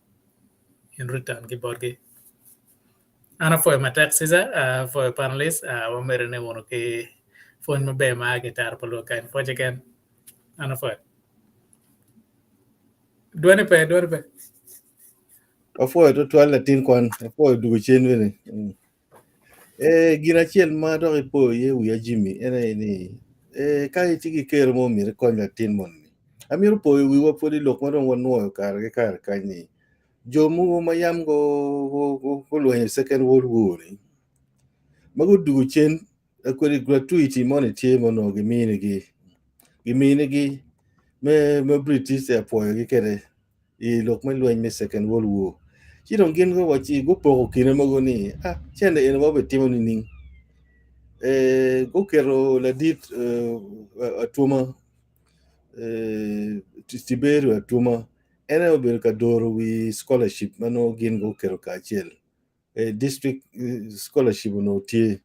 in return ki botgi. An apwoyo matek Caesar, apwoyo panelist, wamedo ni wunu ki pwony maber ma a ki i tara pa lwak kany. Pwoc keken. An apwoyo. Dwani pe, dwani pe. Apwoyo tutwal latin kwan, apwoyo dugo cen bene. Eh, gin acel ma dok ipoyo iye wiya Jimmy en aye ni eh, ka itye ki kero mo myero ikony latin moni. Amito poyo wiwa pwod i lok ma dong wanwoyo kare ki kare kany ni jo mogo ma yam gulwenyo i Second World War ni ma gudugo cen kodi gratuity moni tye ma onongo giminigi giminigi me ma British apwoyogi kwede i lok me lweny me Second World War. Ci dong gin guwacci gupoko kine mogo ni ah cente eni wabitimo nining? Eh, guketo ladit eh, Atwoma eh, Tiberio Atwoma en aye obedo ka doro wi scholarship ma nongo gin guketo kacel. Eh, district scholarship onongo tye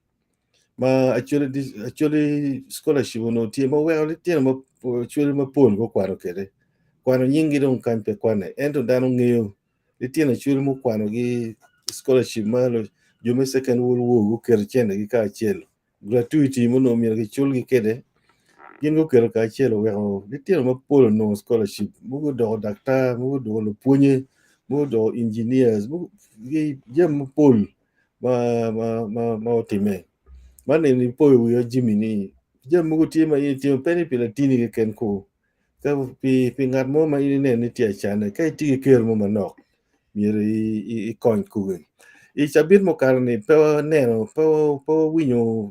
ma actually, actually scholarship onongo tye ma weko litino ma actually mapol gukwano kwede. Kwano nyinggi dong kany pe kwane ento dano ngeyo litino actually mukwanogi scholarship ma jo me Second World War guketo centegi kacel gratuity ma onongo myero giculgi kwede gin guketo kacel oweko litino mapol onongo scholarship mogo odoko daktar mogo odoko lupwonye mogo odoko engineers mogo jami mapol ma ma ma ma otimme. Man eni poyo wiya Jimmy ni jami mogo tye ma in itimo pe ni pi latini keken ko ka pi pi ngat mo ma in ineno ni tye acane ka itye ki kero mo manok myero ikony kome. I cabit mukato ni pe waneno pe wawinyo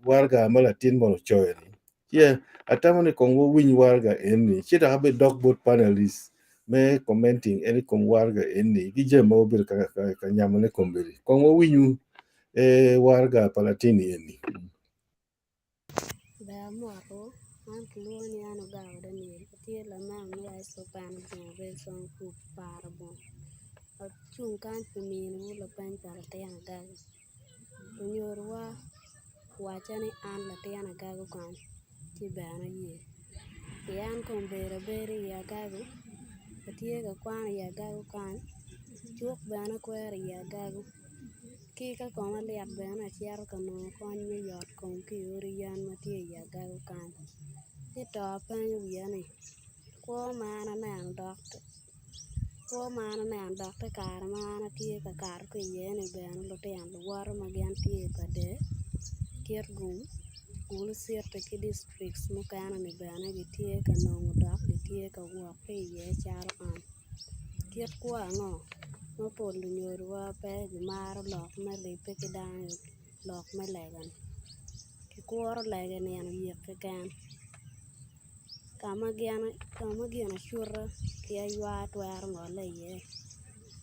waraga ma latin moni ocoyo ni ci atamo ni kong wawiny waraga eni ci dok abidok bot panelist me commenting en i kom waraga eni ki jami ma wabedo ka nyamone kombeddi kong wawinyu waraga pa latin eni. Ber amoto, an kilwongo ni an Ogawa Daniel, atye lamema me high school Peno Jemo Wilson Group Para Bong. Acung kany pi miniwu lapeny pa latin agaga. Lunyodowa owacca ni an latin agaga kany ci bene aye pien kombeddi abedo i agago atye ka kwan i agago kany cuk bene akwero i agago. Ki ka koma lit bene acito ka nongo kony me yot kom ki i odi yen ma tye i agago kany ci to apenyo wiya ni kwo ma an aneno dok kwo ma an aneno dok te kare ma an atye ka kato ki iye-ni bene lutino luwota ma gin tye i pader Kitgum, Gulu citi ki dictrict mukene-ni bene gitye ka nongo dok gitye ka wok ki iye calo an. Kit kwo ango ma pol lunyodowa pe gimaro lok me ribbe ki dano i lok me lega-ni? Gikuro lega i nino yik keken ka ma gin acuta ki aywa twero ngole iye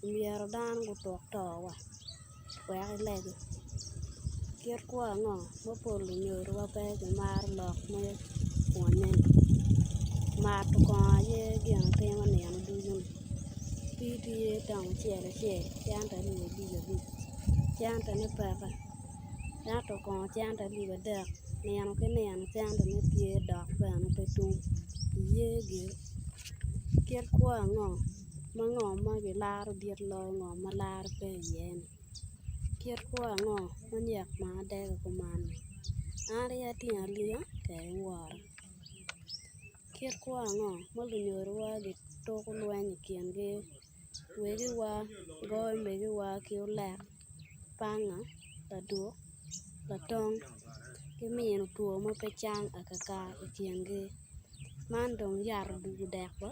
myero dano gutuk to wa wek ilegi. Kit kwo ango ma pol lunyodowa pe gimaro lok me pwonye-ni? Mato kongo aye gin atima nino ducu-ni pii tye tong acel acel cente alip abic abic centene peke ento kongo cente alip adek nino ki nino centene tye dok bene pe tum iye gire kit kwo ango ma ngo ma gilaro dit loyo ngo ma laro pe iye-ni kit kwo ango ma nyek ma adego kuman-ni an aye atingo alinga kede wora kit kwo ango ma lunyodowa gituko lweny i kingi wegiwa goyo megiwa ki olek panga laduk latong ki mino two ma pe cang akaka i kingi. Man dong yat odugo dek ba?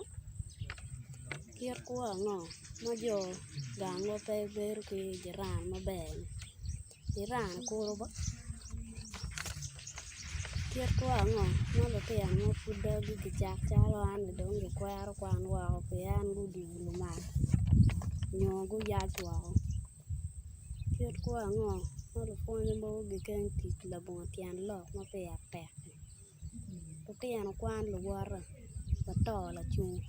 Kit kwo ango ma jo gangwa pe bedo ki jiran maber-ni? Jiran kuro ba? Kit kwo ango ma lutino ma pud doggi kicak calo an-ni dong gikwero kwan woko pien gudwogo lumal nyo guyac woko? Kit kwo ango ma lupwonye mogo gikeng tic labongo tyen lok ma pire tek-ki? Lutino kwan luwote wato lacung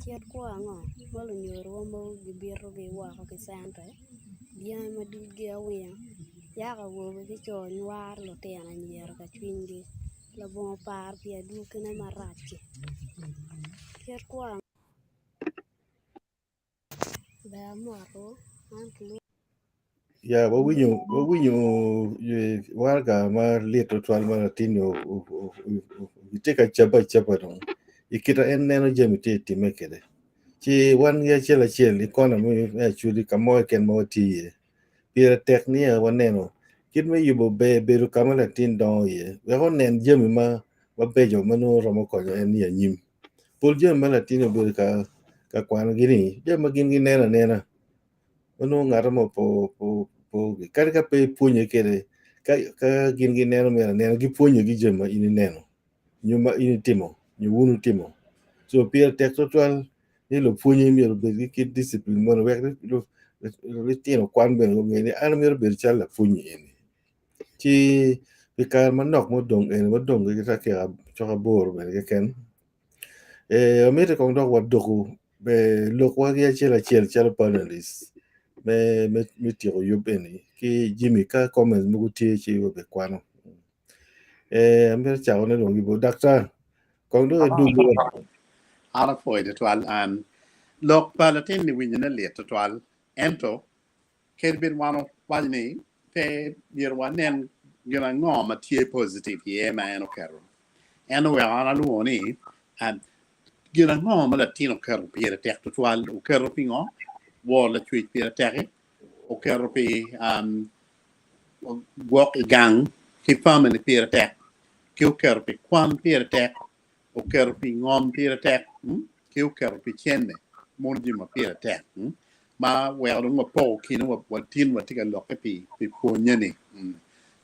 Kit kwo ango ma lunyodowa mogo gibitogi woko ki cente dyangi ma dulgi awinga yako awobe ki co nywaro lutino anyira ka cwinygi labongo paro pi adwogine marac-ci Kit kwo ango Ber amoto man kilwongo. Ya wawinyo wawinyo waraga ma lit tutwal ma latin-ni tye ka cabbe acaba dong i kite en neno jami tye ka timme kwede ci wan ki acel acel i kona me acholi ka mo keken ma watye iye pire tek ni waneno kit me yubo ber bedo ka ma latin dongo iye wek onen jami mabeco ma nongo romo konyo en i anyim. Pol jami ma latin obedo ka kwanogi-ni jami ma gin gineno anena ma nongo ngat mo pe kadi ka pe ipwonye kwede ka gin gineno mere anena gipwonyogi jami ma in ineno nyo ma in itimo nyo wun wutimo co pire tek tutwal ni lupwonye myero obed ki kit dicipline moni wek litino kwan bene gunge ni an amito bedo calo lapwony eni. Ci pi kare manok ma odong eni wadong ki dakika cok aboro bene keken amiti kong dok wadoku lokwa ki acel acel calo panelist me tyeko yub eni ki Jimmy ka comments mogo tye ci wabikwano amito cakone dong ki bot daktar kong dong idwogi An apwoyo tutwal an lok pa latin-ni winyone lit tutwal ento Kadi bed wan wawaco ni pe myero wanen gin ango ma tye positive iye ma en oketo, en oweko an alwongo ni gin ango ma latin oketo pire tek tutwal, oketo pingo woro lacwec pire tek-ki, oketo pi gwok i gang ki family pire tek, ki oketo pi kwan pire tek. Oketo pi ngom pire tek ki oketo pi cente mono jami ma pire tek ma weko dong wapoko kine wa tin watye ka lokke pi pwonye ni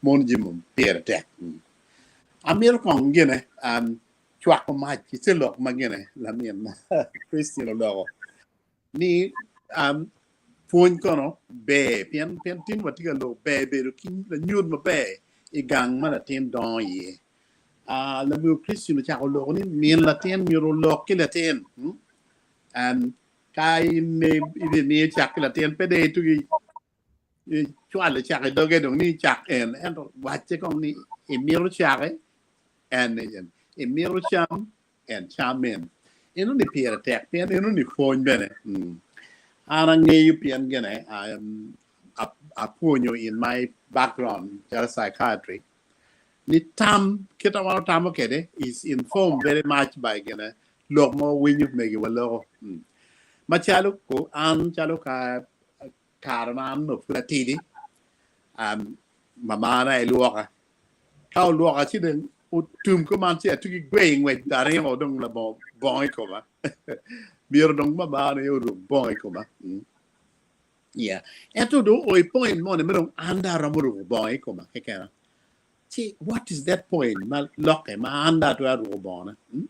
mono jami ma pire tek. Amito kong gine cwako mac i te lok ma gine lamin Christine oloko ni pwony kono ber pien tin watye ka lok ber bedo ki lanyut maber i gang ma latin dongo iye. Lamego Christine ocako loko ni min latin myero olok ki latin. Ka in imiyo cak ki latin pe dong itugi icwalo cak i doge dong ni cak en ento wacce kong ni imito cake en imito cam en cam en. Eno ni pire tek pien eno ni pwony bene. An angeyo pien gine apwonyo in my background calo psychiatry ni tam kit ma wan otamo kwede is informed very much by gine lok ma wawinyo megiwa loko. Macalo ko an calo ka kare ma an onongo pud atidi mamana aye lwoka ka olwoka ci dong otum kuman ci atugi gweyo ngwec aringo dong labongo bongo i koma myero dong mamana aye oruk bongo i koma. Yeah. Ento dong o i point moni ma dong an dong aromo ruko bongo i koma kekena. Ci what is that point ma lokke ma an dong atwero ruko bongona? Hmm?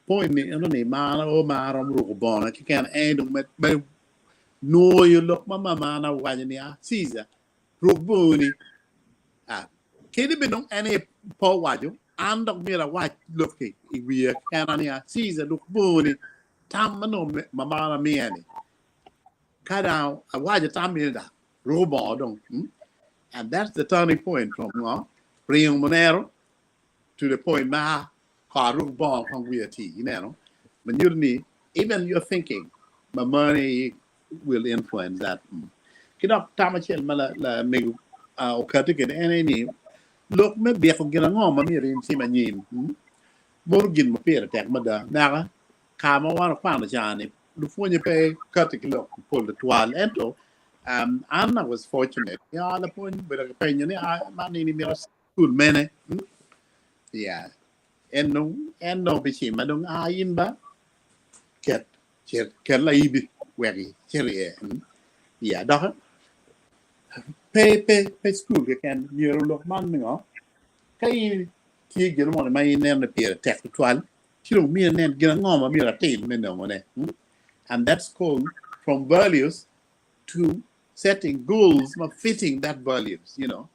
Point ni eno ni ma an o ma aromo ruko bongona kekena en dong me, me nwoyo lok ma mamana owaco ni ah Caesar ruk bongoni. Ah, kadi bed dong en aye pe owaco, an dok myero awac lok-ki i wiya kekena ni ah Caesar ruk bongoni. Tam ma nongo mamana miya-ni Ka dong awaco tam ni da ruko bongo dong hmm? And that's the turning point from ngo ringo munero to the point ma ko aruko bongo kong wiya ti ineno ma nyuto ni even your thinking ma money will influence that. Ki dok tam acel ma lamego okati kwede en aye ni lok me byeko gin ango ma myero in itim anyim mono gin ma pire tek mada naka Ka ma wan wakwano ca-ni, lupwonye pe kati ki lok mapol tutwal. Ento um, an I was fortunate. Ya, lapwony obedo ka penyo ni, ah, man in imito cukul mene? Hmm? Yeah. En dong en dong bicima dong a in ba ket cit ket laibi wek icit iye. Yeah, dok pe pe pe school keken myero lok man ningo ka in tye gin mo ma ineno ni pire tek tutwal ci dong myero inen gin ango ma myero atim me nongone. And that's called from values to setting goals ma fitting that values, you know.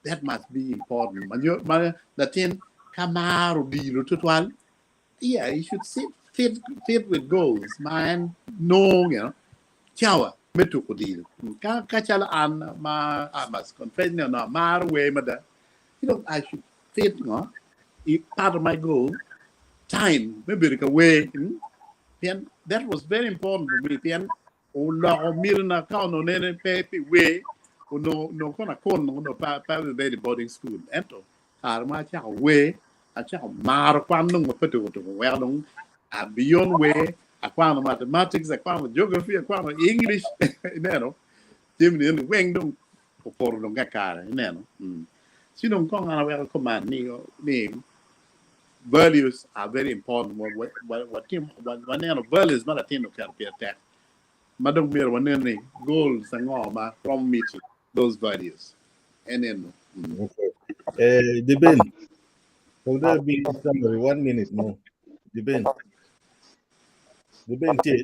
That must be important. Ma nyo ma latin ka maro odilo tutwal, yeah, you should sit fit fit with goals ma en nongo, you know, cawa me tuko odilo. Ka ka calo an ma I must confess ni onongo amaro wer mada, you know, I should fit ngo i part of my goal time me bedo ka wer. Pien that was very important for me pien oloko mitina ka onongo nene pe pi wer onongo onongo kono akon onongo pe pe abibedo i boarding school ento kare ma acako wer acako maro kwan dong ma pe tuko tuko weko dong a beyond wer akwano mathematics akwano geography akwano English ineno jami ni eni weng dong opoto dong kakare ineno ci dong kong an aweko kuman ni ni values are very important waneno values ma latin oketo pire tek ma dong myero wanen ni goals ango ma romo meet those values en eno. Okay. Eh, Deben. So there be summary, 1 minute more. Deben. Deben tie.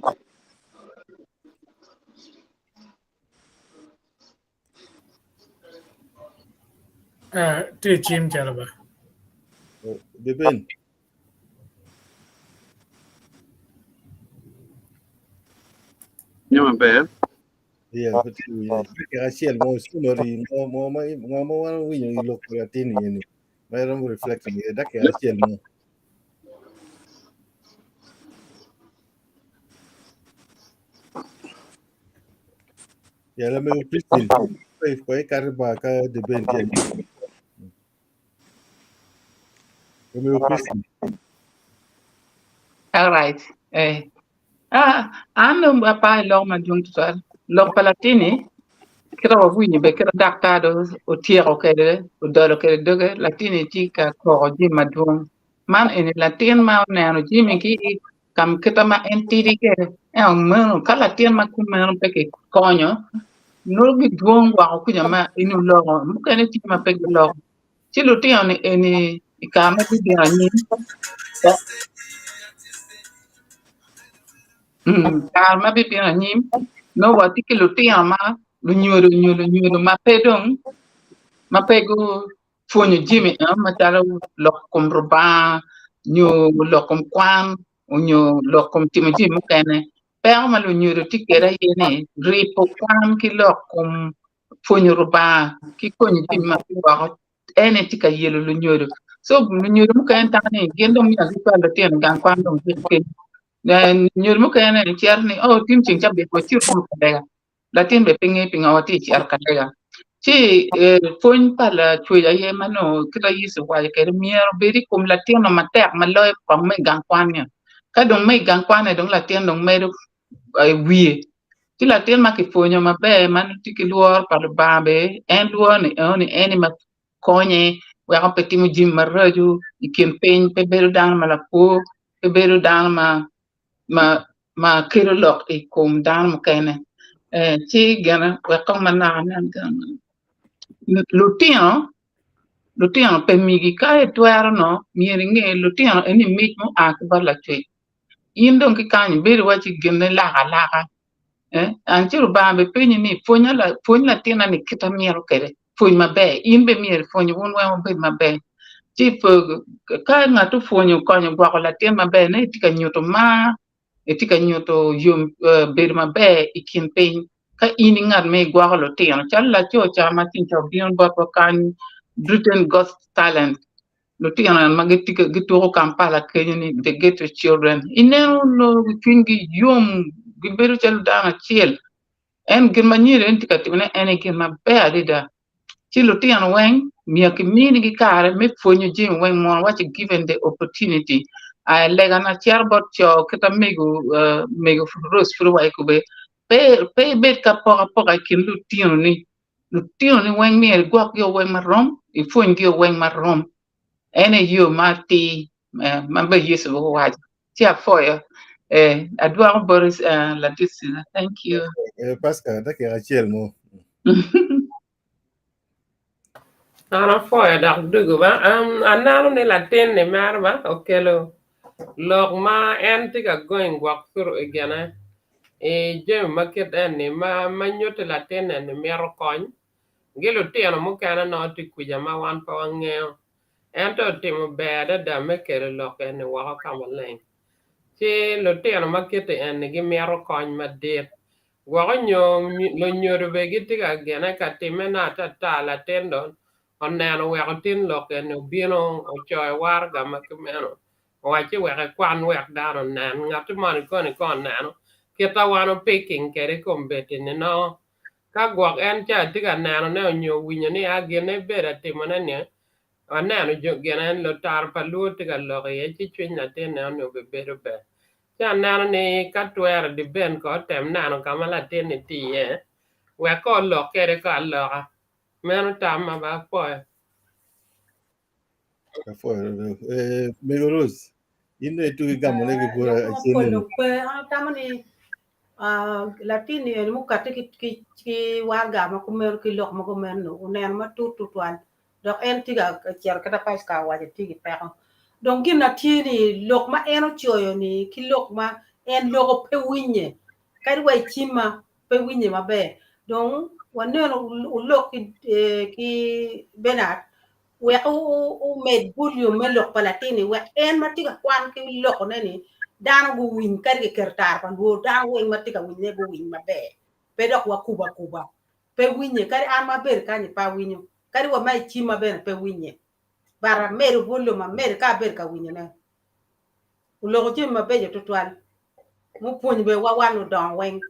Tye cim calo ba. Deben. Nyo maber. Yeah, but achiel mo summary mo mo ma mo mo wan winyo i lok latin ni. Ma romo reflect ni dakika achiel mo. Yeah, let me Christine. Kwa kariba ka deben tie. Let me Christine. All right. Eh. Ah, an dong apa i lok madwong tutwal. Lok pa latini kita wawinyo be kita daktar do otyeko kede odolo kede doge latini tye ka koko jami madwong. Man eni latin ma oneno jami ki kam kita ma en tidi kede ento meno ka latin ma kumeno pe kikonyo nongo gidwong woko kuca ma en oloko mukene tye ma pe giloko. Ci lutino ni eni i kare ma gibino anyim kare ma bibino anyim nongo watye ki lutino ma lunyodo nyo lunyodo ma pe dong ma pe gupwonyo jami eno macalo lok kom Rubanga nyo lok kom kwan nyo lok kom timo jami mukene. Peko ma lunyodo tye kwede aye ni ripo kwan ki lok kom pwonyo Rubanga ki konyo jami ma woko en aye tye ka yelo lunyodo. So lunyodo mukene tamo ni gin dong myero gicwal lutino i gang kwan dong gik piny. Lunyodo mukene cito ni oh tin ceng cabit wacit wunu ka lega latin bene pe ngeyo pingo watye ka cito ka lega. Ci pwony pa lacwec aye ma nongo kit ma Yecu owaco kwede myero obed i kom latin-nu matek ma loyo kong me i gang kwan-ni. Ka dong me i gang kwan-ni dong latin dong medo i wiye ci latin ma kipwonyo maber ma tye ki lworo pa Lubanga bene en lworo ni enoni en aye ma konye weko pe timo jami maraco i kin piny pe bedo dano ma lapwor pe bedo dano ma kelo lok i kom dano mukene ci gine wek kong manok anen lutino lutino pe migi ka itwero no myero inge lutino eni mic mua ki bot lacwec in dong ki kany ibedo iwaci gin-ne lak alaka an ci Lubanga bipenyi ni pwony latinna ni kit amito kwede pwony maber in bene myero ipwony wun weng wubed maber ci ka ngat opwonyo okonyo gwoko latin maber nongo itye ka nyuto mar itye ka nyuto yom bedo maber i kin piny ka in i ngat ma igwoko lutino calo laco ca ma ceng ca obino botwa kany Britain Got Talent lutino ma gituko Kampala kenyo ni the ghetto children ineno nongo cwinygi yom gibedo calo dano acel en gin ma nyiri eni tye ka timone en aye gin maber adada ci lutino weng myero kiminigi kare me pwonyo jami weng mono waci given the opportunity legana cito bot co kita mego mego Rose pud owaco kube pe ibed ka poko apoka i kin lutinoni lutinoni weng myero igwokgi weng marom ipwonygi weng marom en aye yo ma atir. Ma be Yecu owaco ci apwoyo eh adwoko boti ladit Cilla thank you. Eh, Pascal, dakika acel mo. An apwoyo dok dugu ba. Um, aneno ni latin ni mere ba okelo lok ma en tye ka going gwok through i gine i jami ma kit eni ma ma nyutti latin eni mito kony gi lutino mukene nongo tye kwica ma wan pe wangeyo. Ento otimo ber adada me kelo lok eni woko ka maleng. Ci lutino ma kiti eni gimito kony madit. Gwoko nyo lunyodo bene gitye ka gine ka timme ne atata latin dong oneno weko tin lok eni obino ocoyo waraga ma kumeno owacci wek ekwan wek dano onen ngatti moni koni ka oneno kita wan opiking kede kombeddi ni nongo Ka gwok en ca tye ka nenone onyo winyo ni a gin ebedo atimone ni, aneno jo gin en lutaro pa luo tye ka lok iye ci cwiny latinne onongo obibedo ber. Ci aneno ni ka twero diben ko otem neno ka ma latinni tye iye wek ko olok kede ko aloka. Meno tam ma ba apwoyo. Apwoyo. Eh, Mego Rose, in dong itugi gamone ki bura Lok acel mapol ni. dong pe. An atamo ni ah, latin-ni eni mukati ki, ki, ki warga ma kumeno ki lok ma kumeno oneno matut tutwal dok en tye ka cito kita Pascal owaco tye ki peko. Dong gin na tye ni lok ma en ocoyo ni ki lok ma en loko pe winye kadi wa i cimma pe winye maber. Dong waneno olok ki, eh, ki Bernard wek omed volume me lok pa latin-ni wek en ma tye ka kwan ki lokone-ni dano guwiny kadi kiketo tara pa lwor dano weng ma tye ka winyone guwiny maber pe dok wakubo akuba pe winye kadi an ma abedo kany-ni pe awinyo kadi wa ma i cimma bene pe winye but amedo volume amedo ka abedo ka winyone oloko jami mabeco tutwal mupwonyo bene wa wan ludongo weng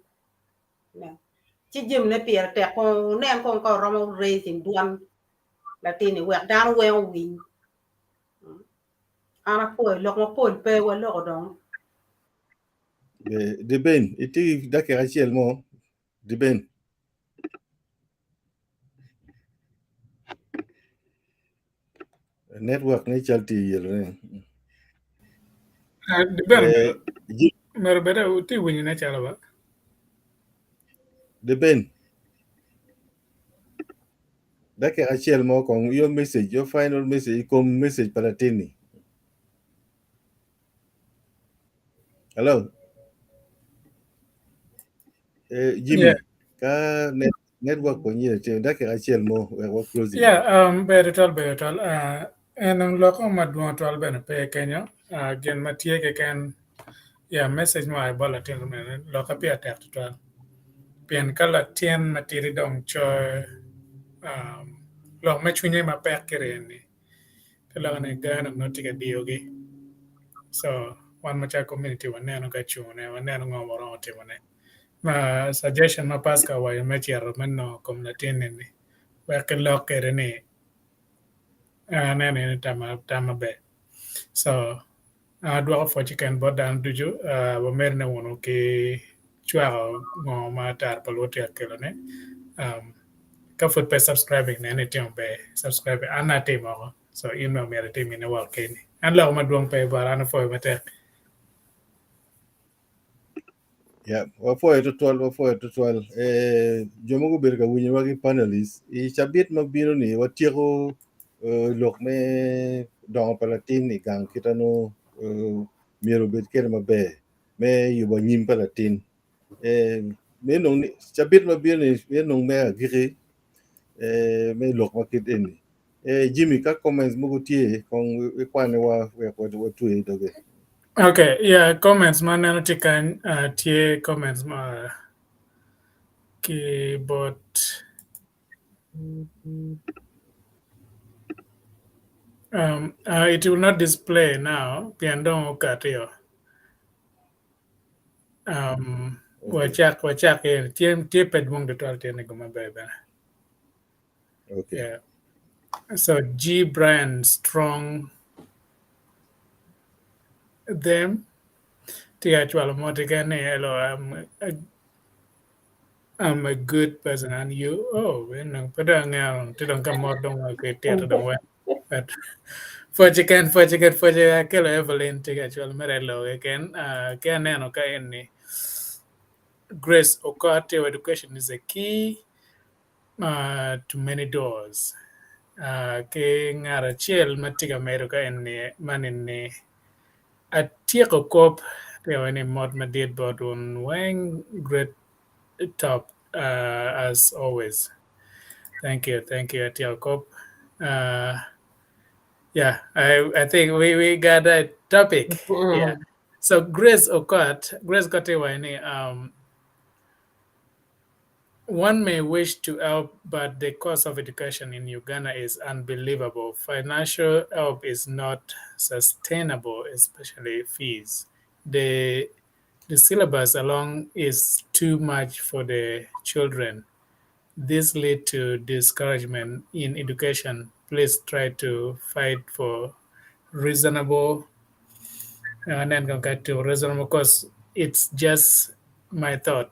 ci jamine pire tek kong wunen kong ka oromo raising dwan latinni wek dano weng owiny. An apwoyo lok mapol pe waloko dong. Diben, itye ki dakika acel mo? Diben. Network ne cal tye yelo ne. Diben, mero bede tye winyo ne calo ba? Diben. Dakika acel mo kong your message, your final message i kom message pa latinni. Hello? Eh, Jimmy, Yeah. ka net, network ko nyire tye, dakika acel mo wek wa closing. Yeah, ber tutwal, ber tutwal. En loko madwong twal bene pe kenyo. Gin ma tye keken, yeah, message mua i bot latin mene, lokke pire tek tutwal. Pien ka latin matidi dong coyo um, lok me cwinye mapek kiri eni, te loko ni gano nongo tye ka diyogi. So, wan macalo community waneno ka cungone, waneno ngo ma waromo timone. Ma suggestion ma Pascal owaco me cito me nongo kom latin eni, wek kilok kwede ni aneno ni tam tam maber. So, adwoko pwoc keken bot dano ducu, wamedone wunu ki cwako ngo ma Tara pa Luo tye ka kelone. Ka pud pe subscribing nen ni itimo ber, subscribe an atimo oko, so in bene omyero itim gine woko keni. An loko madwong pe bota, an apwoyo matek. Yeah, wapwoyo tutwal, wapwoyo tutwal. Eh, jo mogo obedo ka winyowa ki panelists. I cabit ma bino ni watyeko eh, lok me dongo pa latin i gang kita no eh, myero obed kede maber me yubo anyim pa latin. Eh, me nong ni cabit ma bino ni me nong me agiki eh, me lok ma kit eni. Eh, Jimmy, ka comments mogo tye kong ikwanewa wek watwe doge. Okay, yeah, comments ma aneno tye kany, tye comments ma ki bot it will not display now pien dong okati-o. Wacak wacak tye tye pe dwong tutwal tye ni guma ber bene. Okay. Yeah. So G Brian Strong them tye ka cwalo mot keken ni hello I'm a good person and you oh en dong pe dong angeyo tye dong ka mot dong ki tito dong wek but Pwoc keken, pwoc keken, pwoc akelo Evelyn tye ka cwalo mere lok keken. Ki aneno ka eni Grace Okot tye education is a key to many doors. Ki ngat acel ma tye ka medo ka eni man eni atyeko kop tye ni mot madit bot wun weng great top as always. Thank you, thank you atyeko kop. Yeah, I think we got a topic. Yeah. So Grace Okot, Grace Okot ni one may wish to help, but the cost of education in Uganda is unbelievable. Financial help is not sustainable, especially fees. The syllabus alone is too much for the children. This lead to discouragement in education. Please try to fight for reasonable and then get to reasonable cost. It's just my thought.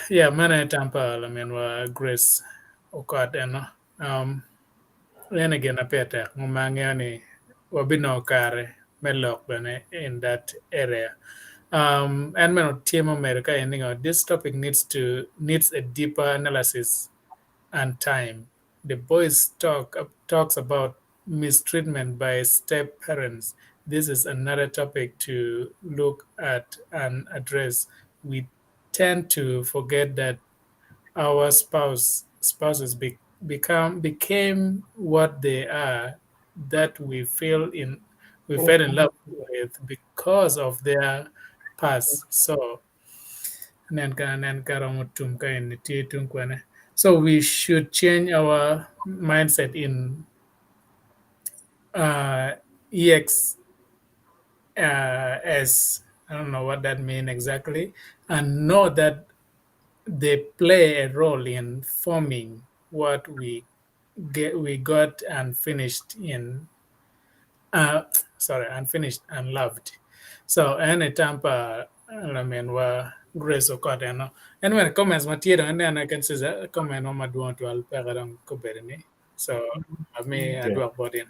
Yeah, mana tampa la men wa Grace Okot eno. And again apetek mo ni wabino kare me lok bene in that area. And meno tye mo medo ka eni this topic needs a deeper analysis and time. The boys talks about mistreatment by step parents. This is another topic to look at and address. We tend to forget that our spouses became what they are that we feel in we fell in love with because of their past. So nen ka nen ka romo tum ka en tye tung kwene. So we should change our mindset in EX S. I don't know what that means exactly, and know that they play a role in forming what we got and finished in sorry and finished and loved. So any tampa I mean wa Grace Okot eno. Anyway, comments ma tye dong aneno I can see comment mo madwong twal peke dong kobedo ni. So ami adwok bot in.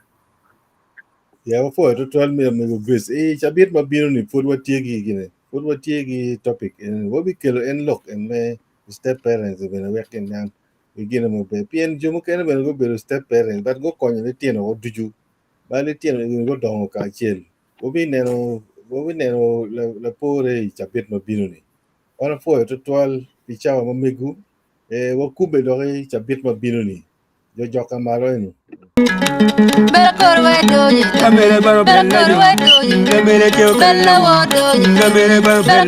Yeah, wapwoyo tutwal miyo mego Grace. I cabit mabiro ni pud watye gi gine. Pud watye gi topic en wabikelo en lok en me step parents bene wek gin niang i gine maber. Pien jo mukene bene gubedo step parents but gukonyo litino go ducu. Ba litino gin gudongo kacel. Wabineno wabineno lapore i cabit mabiro ni. Wan apwoyo tutwal pi cawa ma mego. Wakube dok i cabit mabiro ni. Jo joka malo eni. Kamere baro bella jo. Kamere keo kala. Kamere baro bella.